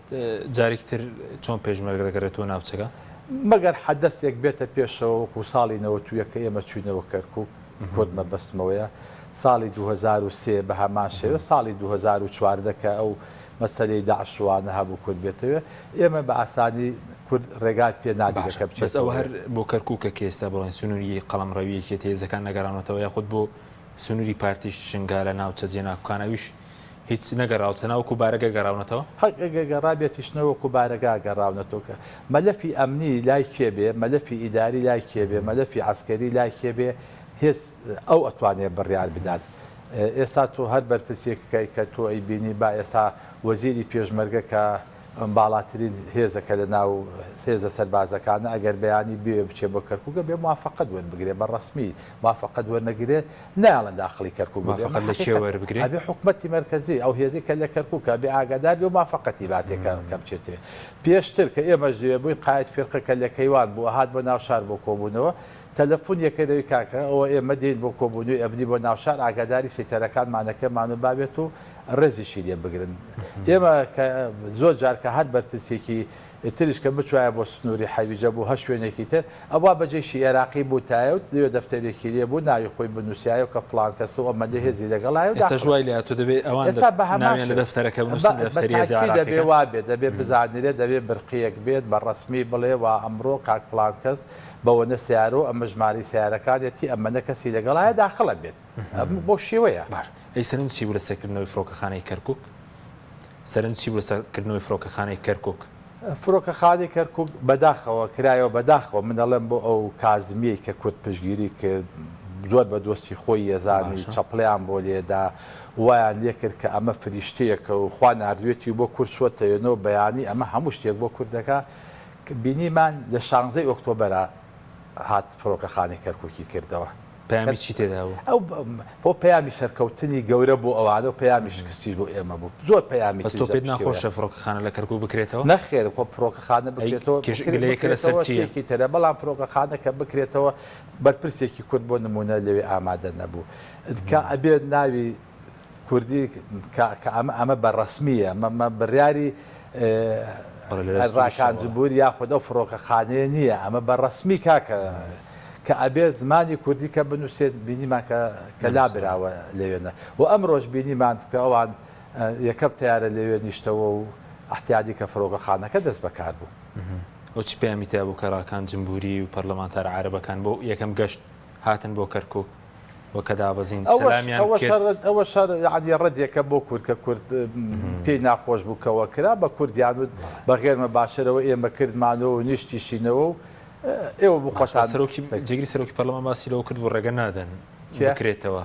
جارێکی تر چۆن پێشمەرگە دەگەڕێتەوە ناوچەکە؟ مەگەر حەدەسێک بێتە پێشەوە وەکو ساڵی 91 کە ئێمە چووینەوە کەرکوک، کورد مەبەستمەوەیە، ساڵی 2003 بە هەمان شێوە، ساڵی 2014 کە ئەو مەسەلەی داعش و وانە هەبوو کورد بێتەوێ، ئێمە بە ئاسانی. کورد ڕێگات پێ نادرێت باشە کە بەس بچێتەوە ئەوە هەر لێ. بۆ کەرکوکە کە ئێستا بڵێن سنووری قەڵەمڕەوی یەکێتی هێزەکان نەگەڕاونەتەوە یاخود بۆ سنووری پارتیش شنگالە ناوچە جێناکوکان ئەویش هیچ نەگەڕاوتە ناو وەکو بارەگا گەڕاونەتەوە؟ هەر ئەگەر گەڕابێتیش نە وەکو بارەگا گەڕاونەتەوە کە مەلەفی ئەمنی لای کێ بێ مەلەفی ئیداری لای کێ بێ مەلەفی عەسکەری لای کێ بێ هێز ئەو ئەتوانێ بڕیار بدات ئێستا تۆ هەر بەرپرسێک کە تۆ ئەیبینی با ئێستا وەزیری پێشمەرگە کە باڵاترین هێزە کە لە ناو هێزە سەربازەکانە ئەگەر بەیانی بێ بچێ بۆ کەرکوک ئەبێ موافەقەت وەربگرێ بە ڕەسمی موافەقەت وەرنەگرێ نایەڵن داخڵی کەرکوک ببێ موافەقەت لە کێ وەربگرێ؟ ئەبێ حکومەتی مەرکەزی ئەو هێزەی کە لە کەرکوکە ئەبێ ئاگادار بێ و موافەقەتی باتێ کە کە بچێتێ پێشتر کە ئێمەش لەوێ بووین قائد فیرقە کە لە کەیوان بوو ئەهات بۆ ناو شار بۆ کۆبوونەوە تەلەفون یەکە لەوی کاکە ئەوە ئێمە دێین بۆ کۆبوونەوەی ئەمنی بۆ ناوشار ئاگاداری سەیتەرەکانمانەکەمان و بابێت و ڕێزیشی لێ بگرن ئێمە کە زۆر جار کە هەر بەرپرسێکی تریش کە بچوایە بۆ سنووری حەویجە بۆ هەر شوێنێکی تر ئەوا بە جەیشی ئێراقی بوتایە و لەوێ دەفتەرێکی لێ بوو ناوی خۆی بنووسیایە و کە فڵان کەس و ئەمەندە هێزی لەگەڵایە و ئێستاش داخڵە وای لێهاتووە دەبێ ئەوان ئێستا بە هەمان ناویان لە شێوە دەفتەرەکە بە بنووسن بە دەفتەری هێزە تاکید دەبێ عێراقیەکان؟ وا بێت دەبێ بزانرێت دەبێ برقیەک بێت بە ڕەسمی بڵێ وا ئەمڕۆ کاک فڵان کەس بەوەنە سەیارە و ئەمە ژمارەی سەیارەکانیەتی ئەمەنە کەسی لەگەڵایە داخڵە بێت بەو شێوەیە. باش ئەی سەرنج چی بوو لەسەر کردنەوەی فڕۆکەخانەی کەرکوک؟ سەرنج چی بوو لەسەر کردنەوەی فڕۆکەخانەی کەرکوک؟ فرۆکەخانەی کەرکوک بەداخەوە کرایەوە بەداخەوە من ئەڵێم بۆ ئەو کازمیەی کە کورد پشتگیری کرد زۆر بە دۆستی خۆی یەزانی باشە. چەپڵەیان بۆ لێدا وایان لێکرد کە ئەمە فریشتەیەکە و خوا ناردوێتی و بۆ کورد چوەتەوێنەوە بەیانی ئەمە هەموو شتێک بۆ کورد دەکا بینیمان لە شانزەی ئۆکتۆبەرا هات فڕۆکەخانەی کەرکوکی کردەوە. پەیامی چی تێدا بوو؟ ئەو بۆ پەیامی سەرکەوتنی گەورە بۆ ئەوانە و پەیامی شکستیش بۆ ئێمە بوو. زۆر پەیامی بەس تریش تۆ لە پێت پشتیەوەیە. ناخۆشە فڕۆکەخانە لە کەرکوک بکرێتەوە؟ نەخێر خۆ فڕۆکەخانە ئەی بکرێتەوە کێش گلەیەکە لەسەر بکرێتەوە چییە؟ شتێکی ترە بەڵام فڕۆکەخانە کە بکرێتەوە بەرپرسێکی کورد بۆ نموونە لەوێ ئامادە نەبوو کە ئەبێت ناوی کوردی کە کە ئەمە ئەمە بە ڕەسمییە مە مە بڕیاری بەڵێ لە دەستوریشەوە ڕاکان بەڵێ. جمهوری یاخود ئەو فڕۆکەخانەیە نییە ئەمە بە ڕەسمی کاکە کە ئەبێت زمانی کوردی کە بنووسێت بینیمان کە کە نەنووسراوە. لابراوە لەوێنە و ئەمڕۆش بینیمان کە ئەوان یەکەم تەیارە لەوێ نیشتەوە و ئەحتیادی کە فڕۆکەخانەکە دەست بەکار بوو. ئەو چ پەیامی تیا بوو کە ڕاکان جمهوری و پەرلەمانتارە عەرەبەکان بۆ یەکەم گەشت هاتن بۆ کەرکووک؟ و کە دابەزین سەلامیان کرد. ئەوەش هەر یەعنی ڕەدێکە بۆ کورد کە کورد پێی ناخۆش بوو کەوە کرا بە کوردیان وت بە غێر مەباشرەوە ئێمە کردمانەوە و نیشتیشینەوە و ئێوە بۆ خۆتان سەرۆکی جێگری سەرۆکی پەرلەمان باسی لەوە کرد بوو ڕێگە نادەن بکرێتەوە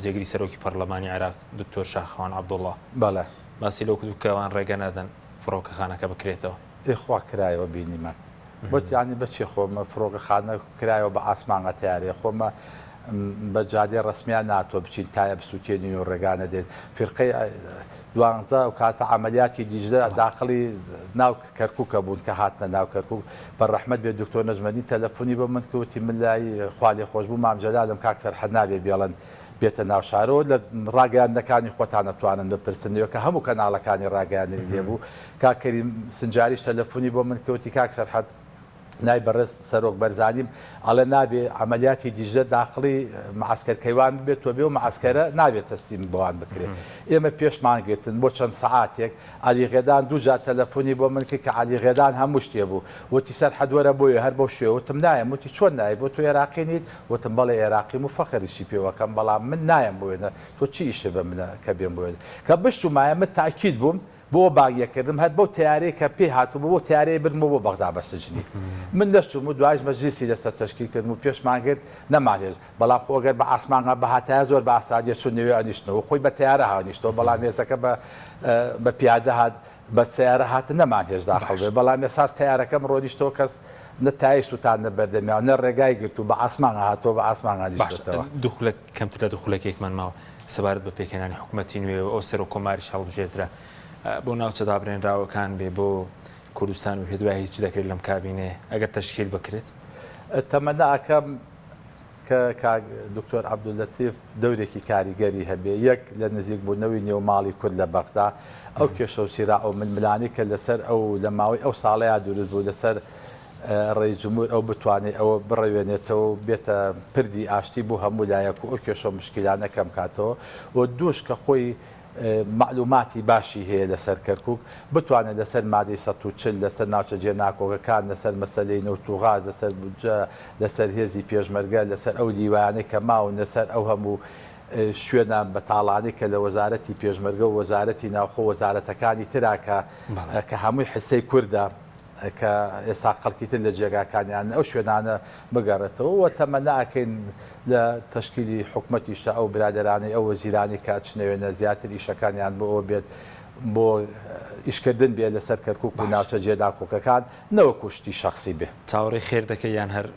جێگری سەرۆکی پەرلەمانی عێراق دکتۆر شاخەوان عەبدوڵڵا بەڵێ باسی لەوە کرد کە ئەوان ڕێگە نادەن فڕۆکەخانەکە بکرێتەوە. ئێ خوا کرایەوە بینیمان. بۆت یانی بەچی خۆ مە فرۆکە خانە کرایەوە بە ئاسمانغا تەیارەیە خۆ مە بە جادەی ڕەسمیا ناتۆ بچین تایە بسوتێنین و ڕێگا نەدەین فیرقەی دوانزە ئەو کاتە عەمەلیاتی دیجلە داخڵی ناو کەرکوکە بوون کە هاتنە ناو کەرکوک بە ڕەحمەت بێ دکتۆر نەجمەدین تەلەفونی بۆ من کرد وتی من لای خوا لێ خۆش بوو مام جەلالم کاک سەرحەد نابێ بێڵن بێتە ناو شارەوە لە ڕاگەیاندنەکانی خۆتان ئەتوانن بپرسن لەوێ کە هەموو کەناڵەکانی ڕاگەیاندنی لێ بوو کاک کەریم سنجاریش تەلەفونی بۆ من کرد وتی کاک سەرحەد نای بەڕێز سەرۆک بەرزانیم ئەڵێ نابێ عەمەلیاتی دیجلە داخڵی معەسکەر کەیوان ببێت تۆ بێ و معەسکەرە نابێ تەسلیم بەوان بکرێ ئێمە پێشمان گرتن بۆ چەند سەعاتێک عەلی غێدان دوو جار تەلەفونی بۆ من کرد کە عەلی غێدان هەموو شتێ بوو وتی سەرحەد وەرە بۆیە هەر بەو شێوە وتم نایەم وتی چۆن نایەی بۆ تۆ ئێراقی نیت وتم بەڵێ ئێراقیم و فەخریشی پێوەکەم بەڵام من نایەم بۆ وێنە تۆ چی ئیشت بە منە کە بێم بۆ وێنە کە بشتومایە من تاکید بووم بۆ بانگێکردم هەر بەو تەیارەی کە پێی هاتبوو بەو تەیارەیە بردمەوە بۆ بەغدا بە سجنی من نەچووم و دوایش مەجلیسی لەسەر تەشکیل کردم و پێشمان گرت نەمانهێشت بەڵام خۆ گەر بە ئاسمانغا بهاتایە زۆر بە ئاسانیە چوون لەوێ ئەنیشتنەوە خۆی بە تەیارە هانیشتەوە بەڵام هێزەکە بە بە پیادە هات بە سەیارە هاتن نەمانهێشت داخڵ بێ بەڵام ئێساس تەیارەکەم ڕۆنیشتەوە کەس نە تایەی سووتاندنە بەردەمیا و نە ڕێگای گرت و بە ئاسمانغا هاتەوە بە ئاسمانغا باشە نیشتۆتەوە. دوو خولەک کەمتر لە دوو خولەکێکمان ماوە سەبارەت بە پێکهێنانی حکومەتی نوێ و ئەو سەرۆک کۆماریش هەڵبژێردرا بۆ ناوچە دابرێنراوەکان بێ بۆ کوردستان بێ پێت وایە هیچ دەکرێت لەم کابینەیە ئەگەر تەشکیل بکرێت؟ تەمەنا ئەکەم کە کاک دکتۆر عەبدوللەتیف دەورێکی کاریگەری هەبێ، یەک لە نزیک بوونەوەی نێو ماڵی کورد لە بەغدا، ئەو کێشە و سیراع و ململانێی کە لەسەر ئەو لە ماوەی ئەو ساڵەیا دروست بوو لەسەر ڕێی جمهور ئەو بتوانێ ئەوە بڕەوێنێتەوە و بێتە پردی ئاشتی بۆ هەموو لایەک و ئەو کێشە و مشکیلانە کەم کاتەوە و دووش کە خۆی. مەعلوماتی باشی هەیە لەسەر کەرکوک، بتوانێت لەسەر مادەی 140، لەسەر ناوچە جێناکۆکەکان، لەسەر مەسەلەی نەوت و غاز، لەسەر بودجە، لەسەر هێزی پێشمەرگە، لەسەر ئەو لیوایانەی کە ماون، لەسەر ئەو هەموو شوێنە بەتاڵانەی کە لە وەزارەتی پێشمەرگە و وەزارەتی ناوخۆ و وەزارەتەکانی ترا کە کە هەمووی حسەی کوردە کە ئێستا خەڵکی تر لە جێگاکانیان ئەو شوێنانە بگەڕێتەوە و تەمەنا ئەکەین لە تەشکیلی حکومەتیشدا ئەو برادەرانەی ئەو وەزیرانەی کە ئەچنەوێنە زیاتر ئیشەکانیان بۆ ئەوە بێت بۆ ئیشکردن بێ لەسەر کەرکوک و ناوچە جێناکۆکەکان نەوەکو شتی شەخسی بێ. چاوەڕێی خێر دەکەی یان هەر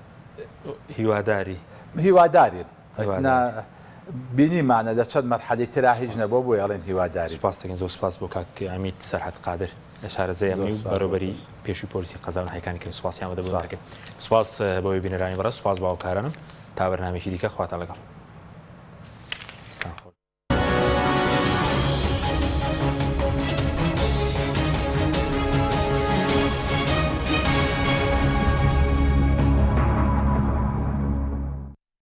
هیواداری؟ هیوادارین. نا بینیمانە لە چەند مەرحەلەی ترا هیچ نەبووە بۆیە ئەڵێن هیوادارین. سوپاس دەکەین زۆر سوپاس بۆ کاک عەمید سەرحەد قادر شارەزای ئەمنی و بەڕێوەبەری پێشووی پۆلیسی قەزا و ناحیەکانی کەرکوک سوپاسیان بۆ دەبوون دەکەین سوپاس بۆ بینەرانی بەڕێز سوپاس بۆ هاوکارانم تا بەرنامەیەکی دیکە خواتان لەگەڵ.